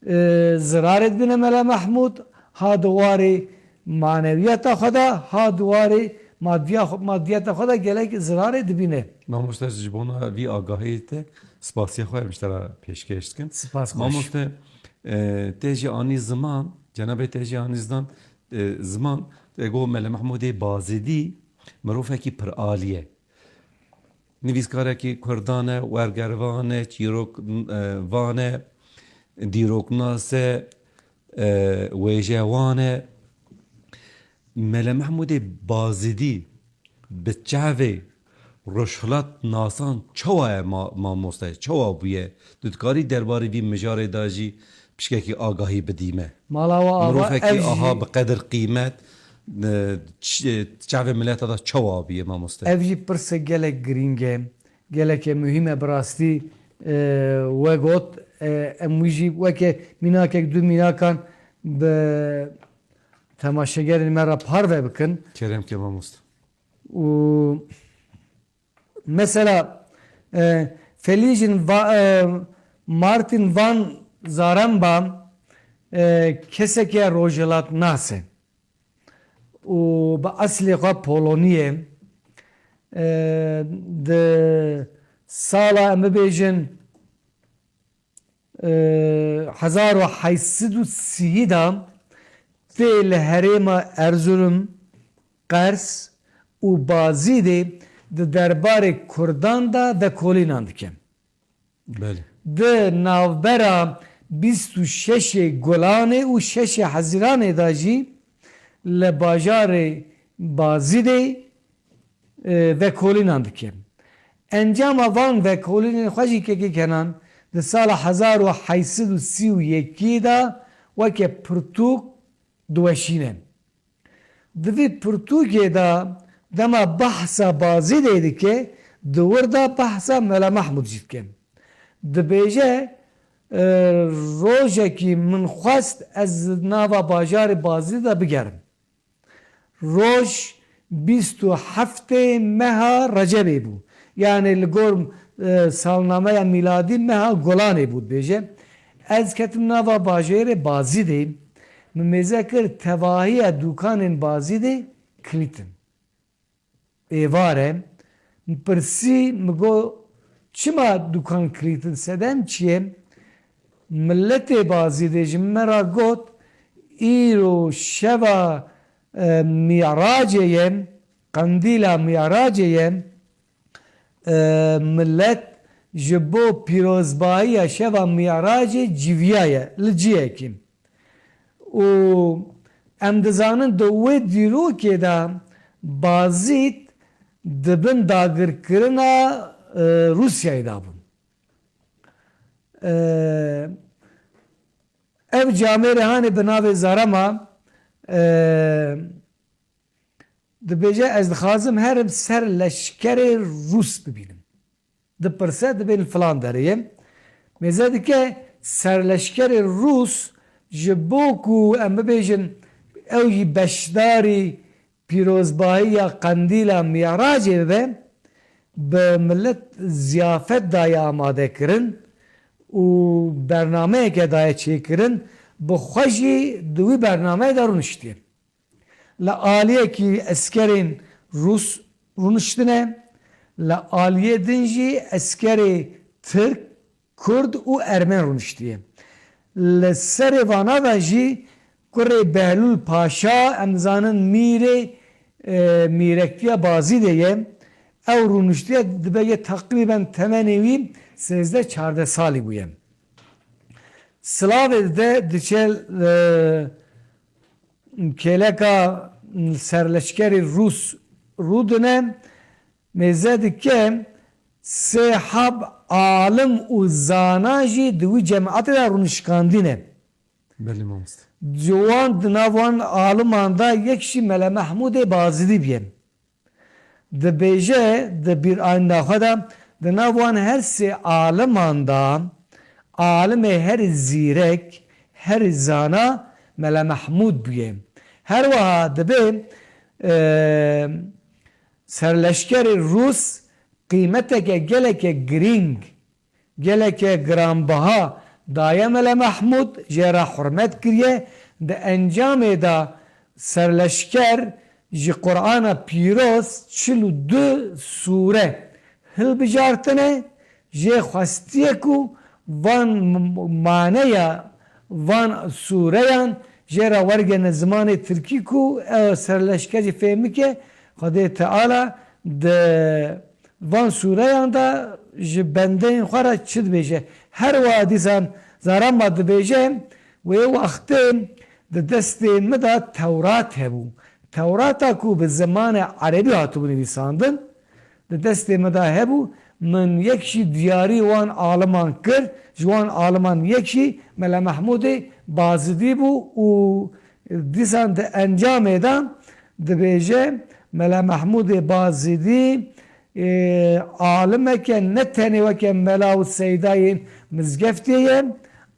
e, zirarê dibîne Mele Mehmûd, ha di warê manewiyeta xwe de, ha di warê madiya xwe, madiyeta xwe de gelek zirarê dibîne. Mamoste, ji bona vî agahiyê te spasiya xwe em ji te re pêşkêş dikin. Spas xweş. Mamoste, e, te jî anî ziman, cenabê te jî anî zidan, e, ziman, te got Mele Mehmûdê Bazidî mirovekî piralî ye. Nivîskarekî kurdan e, wergervan e, çîrok, e, van e, dîroknas e, e, wêjewan e. Mele Mehmûdê Bazidî bi çavê rojhilat nasan çawa ye ma-, mamoste? Çawa bûye? Tu dikarî derbarê vî mijarê de jî pişkekî agahî bidî me? Mala we ava, mirovekî ev jî aha bi qedir qîmet, e, ç-, çavê mileta de çawa bûye mamoste? Ev jî pirsek gelek girîng e, geleke muhîm e bi rastî, e, we got, e, em wî jî weke mînakek du mînakan bi temaşegerên me re parve bikin. Kerem ke mamoste. Û mesela, e, Felîjin Va-, e, Martin van Zaremba, e, keseke rojhilatnas e û bi eslê xwe Polonî ye. E, di sala, em bibêjin, e, hezar û heyt sed û sî de tê li herêma Erzurum, Qers û Bazîdê di derbarê Kurdan de vekolînan dike. Belê. Di navbera bîst û şeşê Gulanê û şeşê Hezîranê de jî li bajarê Bazîdê, e, vekolînan dike. Encama van vekolînên xwe jî Kekê Kenan di sala hezar û heyt sed û sî û yekê de weke pirtûk diweşîne. Di vî pirtûkê de dema behsa Bazîdê dike, di wir de behsa Mela Mehmûd jî dike. Dibêje, e, rojekî min xwest ez nava bajarê Bazîdê de bigerim. Roj bîst û heftê meha Recebê bû. Yanê li gor, e, salnameya mîladî meha Gulanê bû dibêje. Ez ketim nava bajêrê Bazîdê, min mêze kir tevahiya dûkanên Bazîdê kilît in. Êvar e, min pirsî, min got, çima dûkan kilît in, sedem çi ye? Miletê Bazîdê ji me re got, îro şeva, e, Mîracê ye, qendîla Mîracê ye, e, milet ji bo pîrozbahiya şeva Mîracê civiyaye li cihekî. Û em dizanin di wê dîrokê de Bazîd di bin dagirkirina, e, Rûsyayê de bû. E, ev camêrê hanê bi navê Zarema, e, dibêje, ez dixwazim herim ser leşkerê Rûs bibînim. Dipirse, dibên filan derê ye. Mêze dike serleşkerê Rûs ji bo ku em bibêjin ew jî beşdarî pîrozbahiya qendîla Mîracê bibe, bi milet ziyafet daye amadekirin û bernameyeke daye çêkirin, bi xwe jî di wî bernameyê de rûniştiye. Li aliyekî eskerên Rûs rûniştine, li aliyê din jî eskerê Tirk, Kurd û Ermen rûniştiye. Li serê vana de jî kurê Behlûl Paşa, em dizanin mîrê, e, mîrektiya Bazîdê ye. Ew rûniştiye, dibe yê teqrîben temenê wî sêzdeh çardeh salî bûye. Silavê de diçe, e, kêleka serleşkerê Rûs rûdine, mêze dike sê heb alim û zana jî di wî cemaetê de rûnişkandîne. Belê mamoste. Ji wan, di nav wan aliman de yek jî Mele Mehmûdê Bazidî bûye. Dibêje di bîranîna xwe de, di nav wan her sê aliman de alimê herî zîrek, herî zana Mele Mehmûd bûye. Her wiha dibê, e, serleşkerê Rûs qîmeteke geleke girîng, geleke giranbiha daye Mele Mehmûd, jê re hurmet kiriye. Di encamê de serleşker ji Qur'ana Pîroz çil û du sûre hilbijartine, jê xwestiye ku van m-, maneya van sûreyan jê re wergene zimanê tirkî ku ew serleşker jî fêm bike, Xwedê Teala di van sûreyan de ji bendeyên xwe re çi dibêje. Her wiha dîsan Zaramba dibêje, wê wextê di destê min de Tewrat hebû. Tewrata ku bi zimanê erebî hatibû nivîsandin, di destê min de hebû, min yek jî diyarî wan aliman kir, ji wan aliman yek jî Mele Mehmûdê Bazidî bû û dîsan di encamê de dibêje, Mele Mehmûdê Bazidî, e, alimeke ne tenê weke mela û seyda yên mizgeftê ye,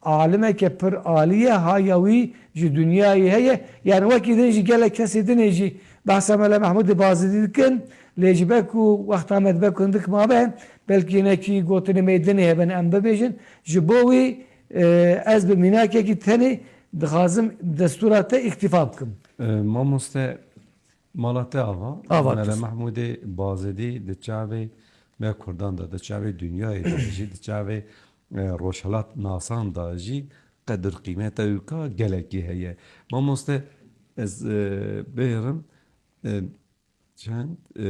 alimeke pir alî ye, haya wî ji dinyayê heye. Yani wekî din jî gelek kesê dinê jî behsa Mele Mehmûdê Bazidî dikin, lê ji ber ku wexta me dibe ku hindik mabe, belkî hinekî gotinê me yê dinê hebin em bibêjin. Ji bo wî, e, ez bi mînakekî tenê dixwazim destûra te îktîfa bikim. E, mamoste, mala te ava. Ava Mele Mehmûdê Bazidî di çavê me Kurdan de, di çavê dinyayê de jî, di çavê, e, rojhilat nasan de jî qedir qîmeta wî ka gelekî heye. Mamoste, ez, e, bihêrim, e, çend, e,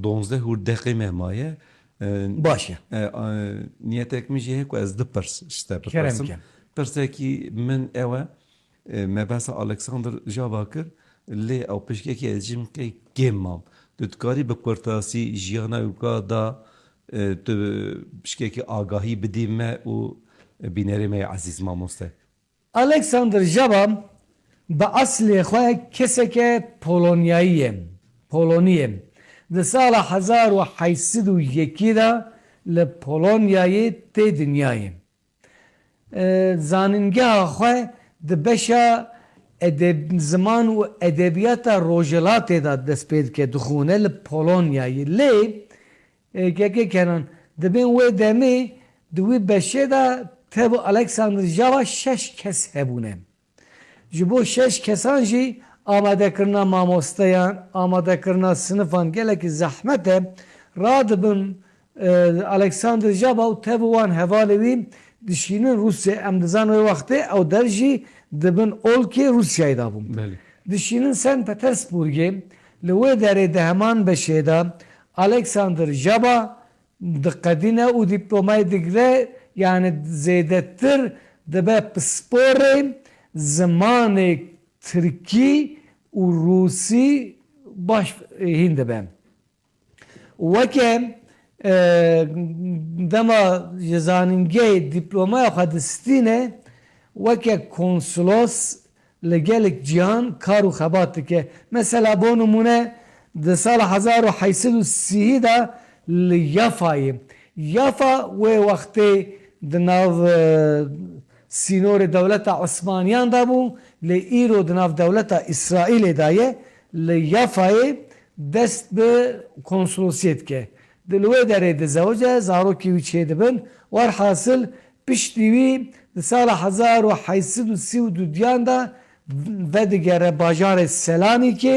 donzdeh hûr deqê me maye. E, Baş e. E, e, niyetek min jî heye ku ez du pirs ji te Kerem bipirsim. Ke. Pirsekî min ew e, e, me behsa Alexander Jaba kir, lê ew pişkekî ez jî min qey kêm mam. Tu dikarî bi kurtasî jiyana wî ka da, e, tu pişkekî agahî bidî me û bînerê me yê ezîz mamoste? Alexander Jaba bi eslê xwe keseke Polonyayî ye. Polonî ye. Di sala hezar û heyt sed û yekî de li Polonyayê tê dinyayê. E, zanîngeha xwe di beşa edeb-, ziman û edebiyata Rojhilatê de dest pê dike, dixwîne li Polonyayê. Lê, e, kekê Kenan, di bin wê demê di wî beşê de tev û Alexander Java şeş kes hebûne. Ji bo şeş kesan jî amadekirina mamosteyan, amadekirina sinifan gelekî zehmet e. Radibin, e, Alexander Jaba û tev û wan hevalê wî dişînin Rûsyayê. Em dizan wê wextê ew der jî di bin olkê Rûsyayê de bûn. Belê. Dişînin Sen Petersburgê, li wê derê di heman beşê de Alexander Jaba diqedîne û dîplomayê digre, yani zêdetir dibe pisporê zimanê tirkî û rûsî baş hîn dibe. Weke, e, dema ji zanîngehê dîplomaya xwe distîne, weke konsulos li gelek cîhan kar û xebat dike. Mesela, bo nimûne, di sala hezar û heyt sed û sî de li Yafayê, Yafa wê wextê di nav, e, sînorê dewleta Osmaniyan de bû, lê îro di nav dewleta Îsraîlê de ye, li Yafayê dest bi konsolosiyê dike. Di li wê derê dizewice, zarokê wî çêdibin. Werhasil, piştî wî di sala hezar û heyt sed û sî û dudiyan de vedigere bajarê Selanîkê,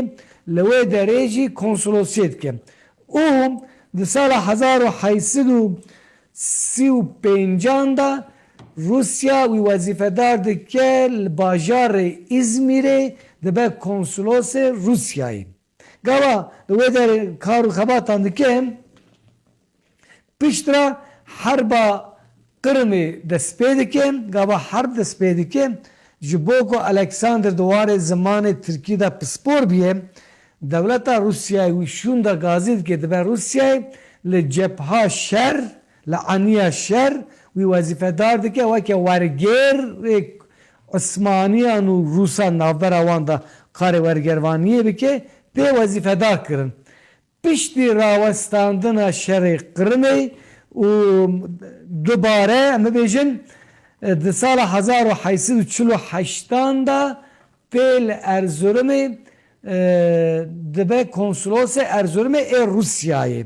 li wê derê jî konsolosiyê dike. Û di sala hezar û heyt sed û sî û pêncan de Rûsya wî wezîfedar dike li bajarê Îzmîrê, dibe konsolosê Rûsyayê. Gava li wê derê kar û xebatan dike, piştre herba Qirmê dest pê dike. Gava herb dest pê dike, ji bo ku Alexander di warê zimanê tirkî de pispor bûye, dewleta Rûsyayê wî şûnda gazî dike, dibe Rûsyayê, li cebha şer, li eniya şer wî wezîfedar dike, weke wergêrê Osmaniyan û Rûsan, navbera wan de karê wergervaniyê bike, tê wezîfedar kirin. Piştî rawestandina şerê Qirmê û dubare, em bibêjin, di sala hezar û heyt sed û çil û heştan de tê li Erzurumê, e, dibe konsolosê Erzurumê ê Rûsyayê.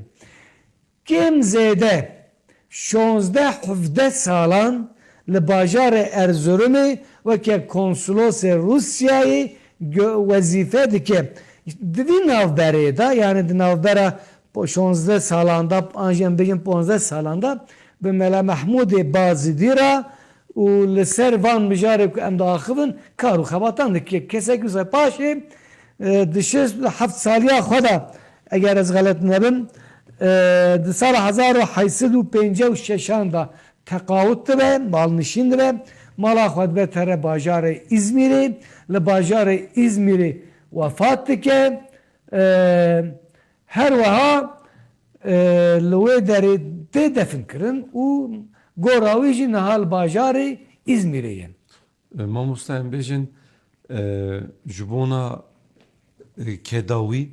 Kêm zêde şonzdeh hevdeh salan li bajarê Erzurumê weke konsolosê Rûsyayê gö-, wezîfe dike. Di vî navberê de, yani di navbera po-, şonzdeh salan de, an jî em bêjin ponzdeh salan de, bi Mela Mehmûdê Bazidî re û li ser van mijarê ku em diaxivin, kar û xebatan dike. Kesek wisa paşê, e, di şêst û heft saliya xwe de, eger ez xelet nebim, e, di sala hezar û heyt sed û pêncî û şeşan de teqawit dibe, malnişîn dibe, mala xwe dibe tere bajarê Îzmîrê, li bajarê Îzmîrê wefat dike. E, her wiha, e, li wê derê tê definkirin û gora wî jî niha li bajarê Îzmîrê ye. E, mamoste, em bêjin, e, ji bona, e, keda wî,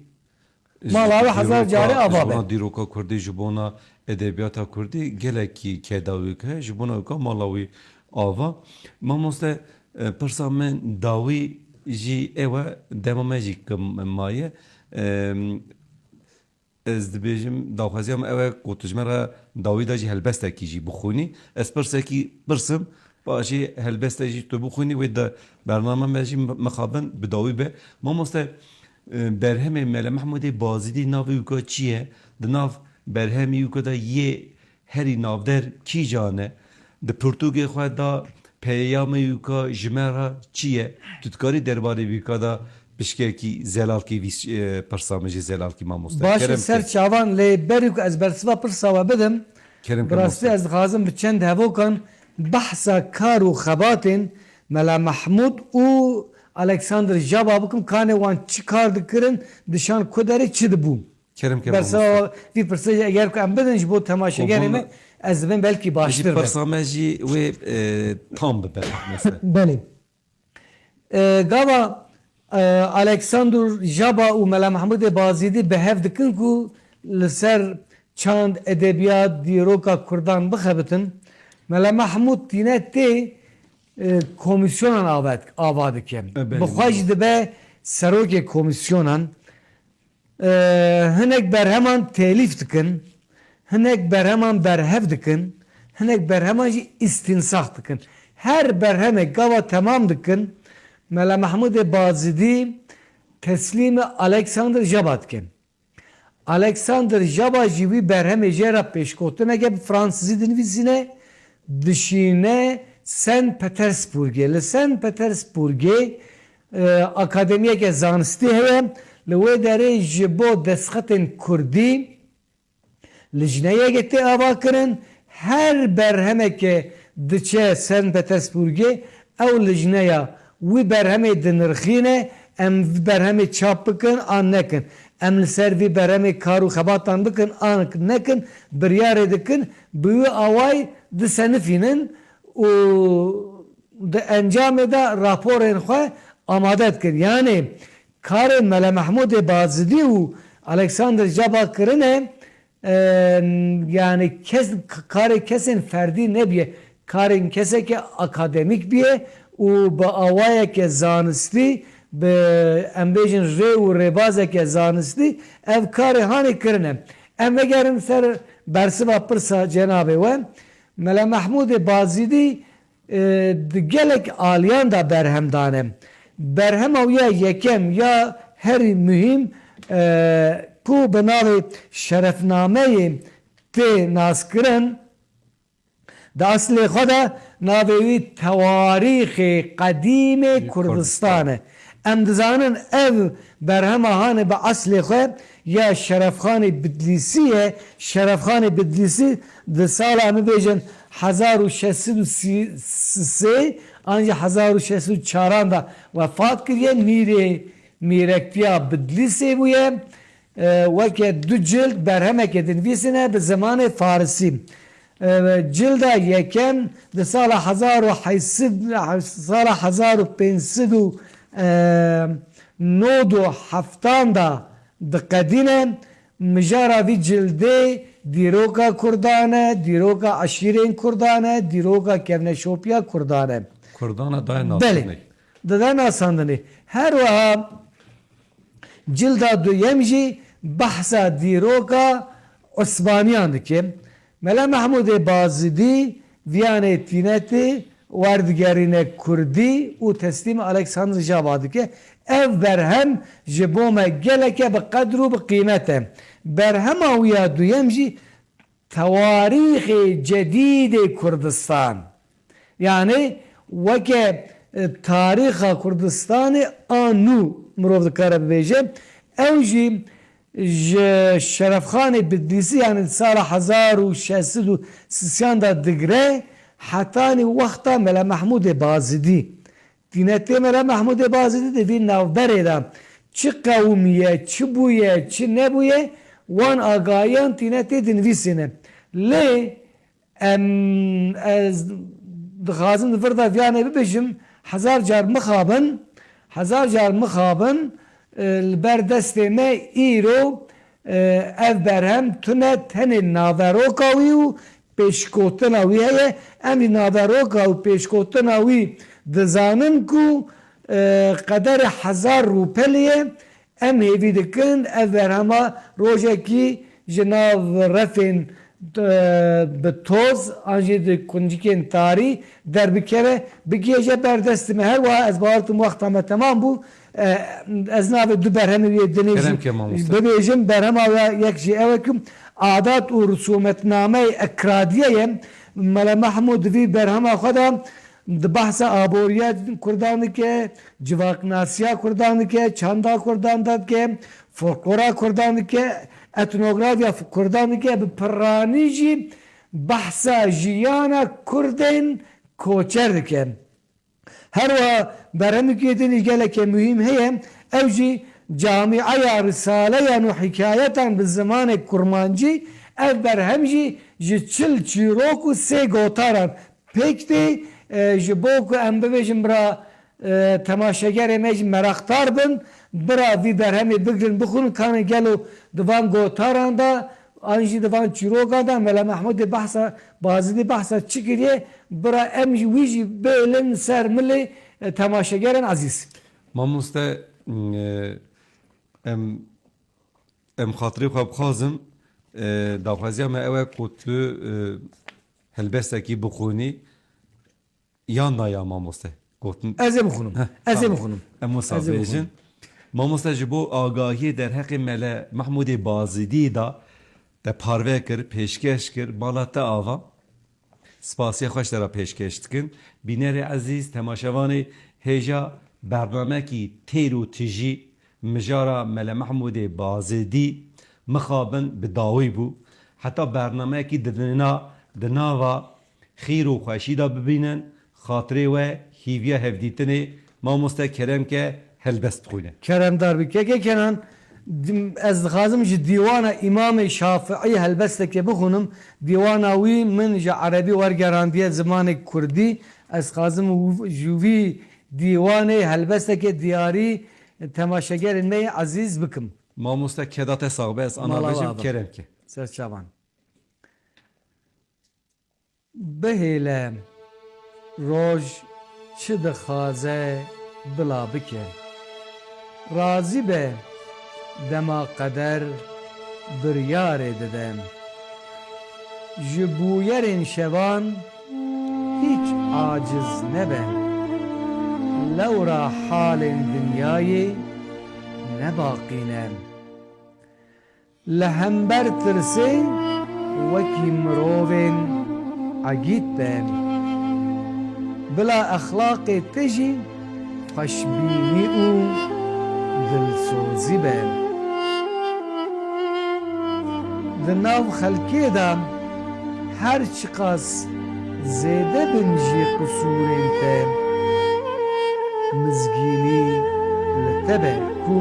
ji Mala wî hezar dîroka, carê ava ji bona be. Dîroka kurdî, ji bona edebiyata kurdî gelekî keda wî heye, ji bona wî ka mala wî ava. Mamoste, e, pirsa min dawî jî ew e, dema me jî kim maye. E, Ez dibêjim, daxwaziya min ew e ku tu ji me re dawî de jî helbestekî jî bixwînî. Ez pirsekî pirsim, paşê helbestek jî tu bixwînî, wê de bername me jî mixabin bi dawî be. Mamoste, e, berhemê Mele Mehmûdê Bazîdî navê wî ka çi ye? Di nav berhemê wî ka de yê herî navdar kîjan e? Di pirtûkê xwe de peyamê wî ka ji me re çi ye? Tu dikarî derbarê wî ka de pişkekî zelalkî vî, e, pirsa min jî zelalkî mamoste. Baş e, Kerem ser ke. Çavan, lê berî ku ez bersiva pirsa we bidim, Kerem ke bi rastî mamoste. Ez dixwazim bi çend hevokan behsa kar û xebatên Mela Mehmûd û Alexander Jaba bikim, kanê wan çi kar dikirin, dişan ku derê çi dibû. Kerem ke Bersa mamoste. Vî pirsê jî eger ku em bidin ji bo temaşegerê Xwe me, ez dibêm belkî baştir be. Pirsa me jî wê, e, tam bibe, mesela. Belê. E, gava, e, Alexander Jaba û Mela Mehmûdê Bazîdî bi hev dikin ku li ser çand, edebiyat, dîroka kurdan bixebitin. Mela Mehmûd tîne tê, e, komîsyonan ava, ava dike. E, belê, Bi xwe jî belê. Dibe serokê komîsyonan. E, hinek berheman telîf dikin, hinek berheman berhev dikin, hinek berheman jî îstînsax dikin. Her berhemek gava temam dikin, Mela Mehmûdê Bazidî teslîmê Alexander Jaba dike. Alexander Jaba jî wî berhemê jê re pêşgotineke bi fransizî dinivîsîne, dişîne Sen Petersburgê. Li Sen Petersburgê, e, akademiyeke zanistî heye. Li wê derê ji bo destxetên kurdî lijneyeke tê avakirin. Her berhemeke diçe Sen Petersburgê, ew lijneya wî berhemê dinirxîne, em vî berhemê çap bikin an nekin. Em li ser vî berhemê kar û xebatan bikin an nekin, biryarê dikin, bi wî awayî disenifînin û di encamê de raporên xwe amade dikin. Yanî karê Mele Mehmûdê Bazidî û Alexander Jaba kirine, e, yanî kes, karê kesên ferdî nebiye. Karên keseke akademîk biye û bi awayeke zanistî, bi, em bêjin, rê û rêbazeke zanistî ev karê hanê kirine. Em vegerin ser bersiva pirsa cenabê we. Mele Mehmûdê Bazîdî, e, di gelek aliyan de berhem dane. Berhema wî ya yekem ya herî muhîm e, ku bi navê Şerefnameyê tê naskirin, di eslê xwe de navê wî Tewarîxê Qedîmê Kurdistan e. Em dizanin ev berhema hanê bi eslê xwe ya Şerefxanê Bidlîsî ye. Şerefxanê Bidlîsî di sala, em bibêjin, hezar û şeş sed û sê an jî hezar û şeş sed û çaran de wefat kiriye. Mîrê mîrektiya Bidlîsê bûye. E, weke du cild berhemeke dinivîsîne bi zimanê farisî. E, cilda yekem di sala hezar û heyt sed, sala hezar û pênc sed û nod û heftan de diqedîne. Mijara vî cildê dîroka Kurdan e, dîroka eşîrên Kurdan e, dîroka kevneşopiya Kurdan e. Kurdana daye Belê. Nasandinê. Dide nasandinê. Her wiha cilda duyem jî behsa dîroka Osmaniyan dike. Mela Mehmûdê Bazidî viyanê tînetê werdigerîne Kurdî û teslîm Alexander Java dike. Ev berhem ji bo me geleke bi qedr û bi qîmet e. Berhema wî ya duyem jî Tewarîxê Cedîdê Kurdistan. Yanî weke, e, tarîxa Kurdistanê a nû mirov dikare bibêje. Ew jî ji Şerefxanê Bidlîsî, yanî di sala hezar û şeş sed û sisiyan de digre hetanî wexta Mela Mehmûdê Bazidî. Tînetê Mela Mehmûdê Bazidî di vî navberê de çi qewimiye, çi bûye, çi nebûye, wan agahiyan tînetê dinivîsîne. Lê em, ez dixwazim di vir de viyanê bibêjim, hezar car mixabin, hezar car mixabin, e, li ber destê me îro, e, ev berhem tune tenê naveroka wî û pêşgotina wî heye. Em jî naveroka û pêşgotina wî dizanin ku, e, qederê hezar rûpelê ye. Em hêvî dikin ev berhema rojekî ji nav refên, e, bi toz an jî di kuncikên tarî derbikeve, bigihêje ber destê me. Her wiha ez bawer dikim wexta me temam bû. E, ez navê du berhemê wî yê dinê jî Kerem ke mamoste. Bibêjim. Berhema wî yek jî ew e ku adat û risûmetnameyê Ekradiyê ye. Mele Mehmûd di vî berhema xwe de di behsa aboriya Kurdan dike, civaknasiya Kurdan dike, çanda Kurdan de dike, folklora Kurdan dike, etnografiya Kurdan dike, bi piranî jî behsa jiyana Kurdên koçer dike. Her wiha berhemekî din jî geleke muhîm heye, ew jî Camîeya Risaleyan û Hikayetan bi zimanê kurmancî. Ev berhem jî ji çil çîrok û sê gotaran pêk tê, e, ji bo ku em bibêjin bira, e, temaşegerê me jî meraqdar bin, bira vî berhemê bigrin, bixwînin, kanê gelo di van gotaran de an jî di van çîrokan de Mela Mehmûdê behsa, Bazidî behsa çi kiriye, bira em jî wî jî bêlin ser milê, e, temaşegerên ezîz. Mamoste, e, em, em xatirê xwe bixwazim, e, daxwaziya me ew e ku tu, e, helbestekî bixwînî. Yan na ya mamoste? Gotin. Ez ê bixwînim. Heh, Ez ê tamam. Bixwînim. Em wisa Ez ê bêjin. Bixwînim. Mamoste, ji bo agahiyê derheqê Mele Mehmûdê Bazidî da te parve kir, pêşkeş kir, mala te ava. Spasiya xwe ji te re pêşkeş dikin. Bînerê ezîz, temaşevanê hêja bernamekî têr û tijî Mijara Mele Mehmûdê Bazêdî mixabin bi dawî bû. Heta bernameyekî didina di nava xîr û xweşî de bibînin, xatirê we hîviya hevdîtinê, mamoste kerem ke helbest bixwîne. Keremdar bi keke Kenan, dim-, ez dixwazim ji dîwana Îmamê Şafiî helbesteke bixwînim. Dîwana wî min ji erebî wergerandiye zimanê kurdî. Ez dixwazim û-, ji wî dîwanê helbesteke diyarî temaşegerên me yê ezîz bikim. Mamoste keda te sax be, ez ana Mala bêjim, ava. Kerem ke. Ser çavan. Bihêle roj çi dixwaze bila bike. Razî be dema qeder biryarê dide. Ji bûyerên şevan hîç aciz nebe. Lewra halên dinyayê nebaqîne. Li hember tirsê wekî mirovên egît be. Bila exlaqê te jî xweşbînî û dilsozî be. Di nav xelkê de her çiqas zêde bin jî qisûrên te, mizgînî li te be ku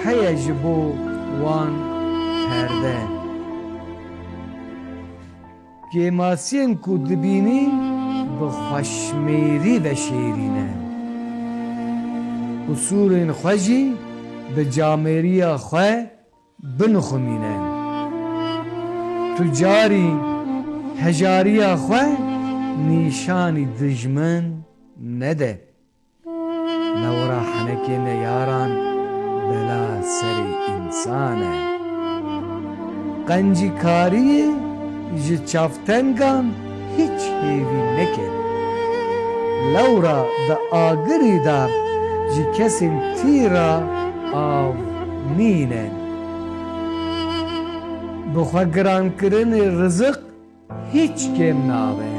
heye ji bo wan perde. Kêmasiyên ku dibînî bi xweşmêrî veşêrîne. Qisûrên xwe jî bi camêriya xwe binixumîne. Tu carî hejariya xwe nîşanî dijmin nede. Lewra henekê neyaran bela serê însan e. Qencîkariyê ji çavtengan hiç hêvî neke. Lewra di agirî de ji kesên tî re av nîne. Bi xwe girankirinê riziq hiç kêm nabe.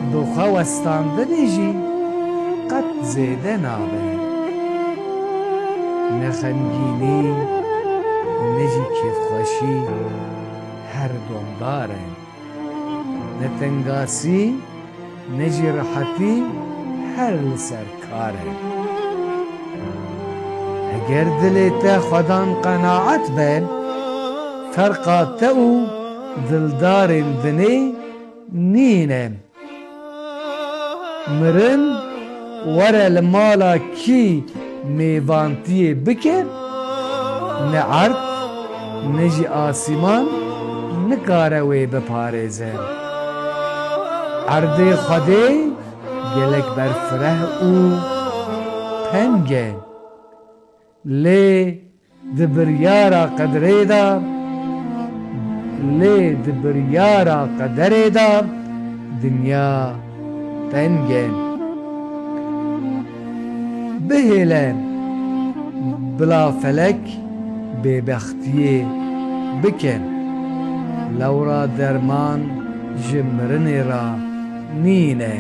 Bi xwe westandinê jî qet zêde nabe. Ne xemgînî, ne jî kêfxweşî her domdar e. Ne tengasî, ne jî rehetî her li ser kar e. Eger dilê te xwedan qenaet be, ferqa te û dildarên dinê nîne. Mirin were li mala kî mêvantiyê bike, ne erd ne jî asîman nikare wê biparêze. Erdê Xwedê gelek berfireh û peng e. Lê di biryara qedrê de, lê di biryara qederê de dinya teng e. Bihêle bila felek bêbextiyê bike. Lewra derman ji mirinê re nîne.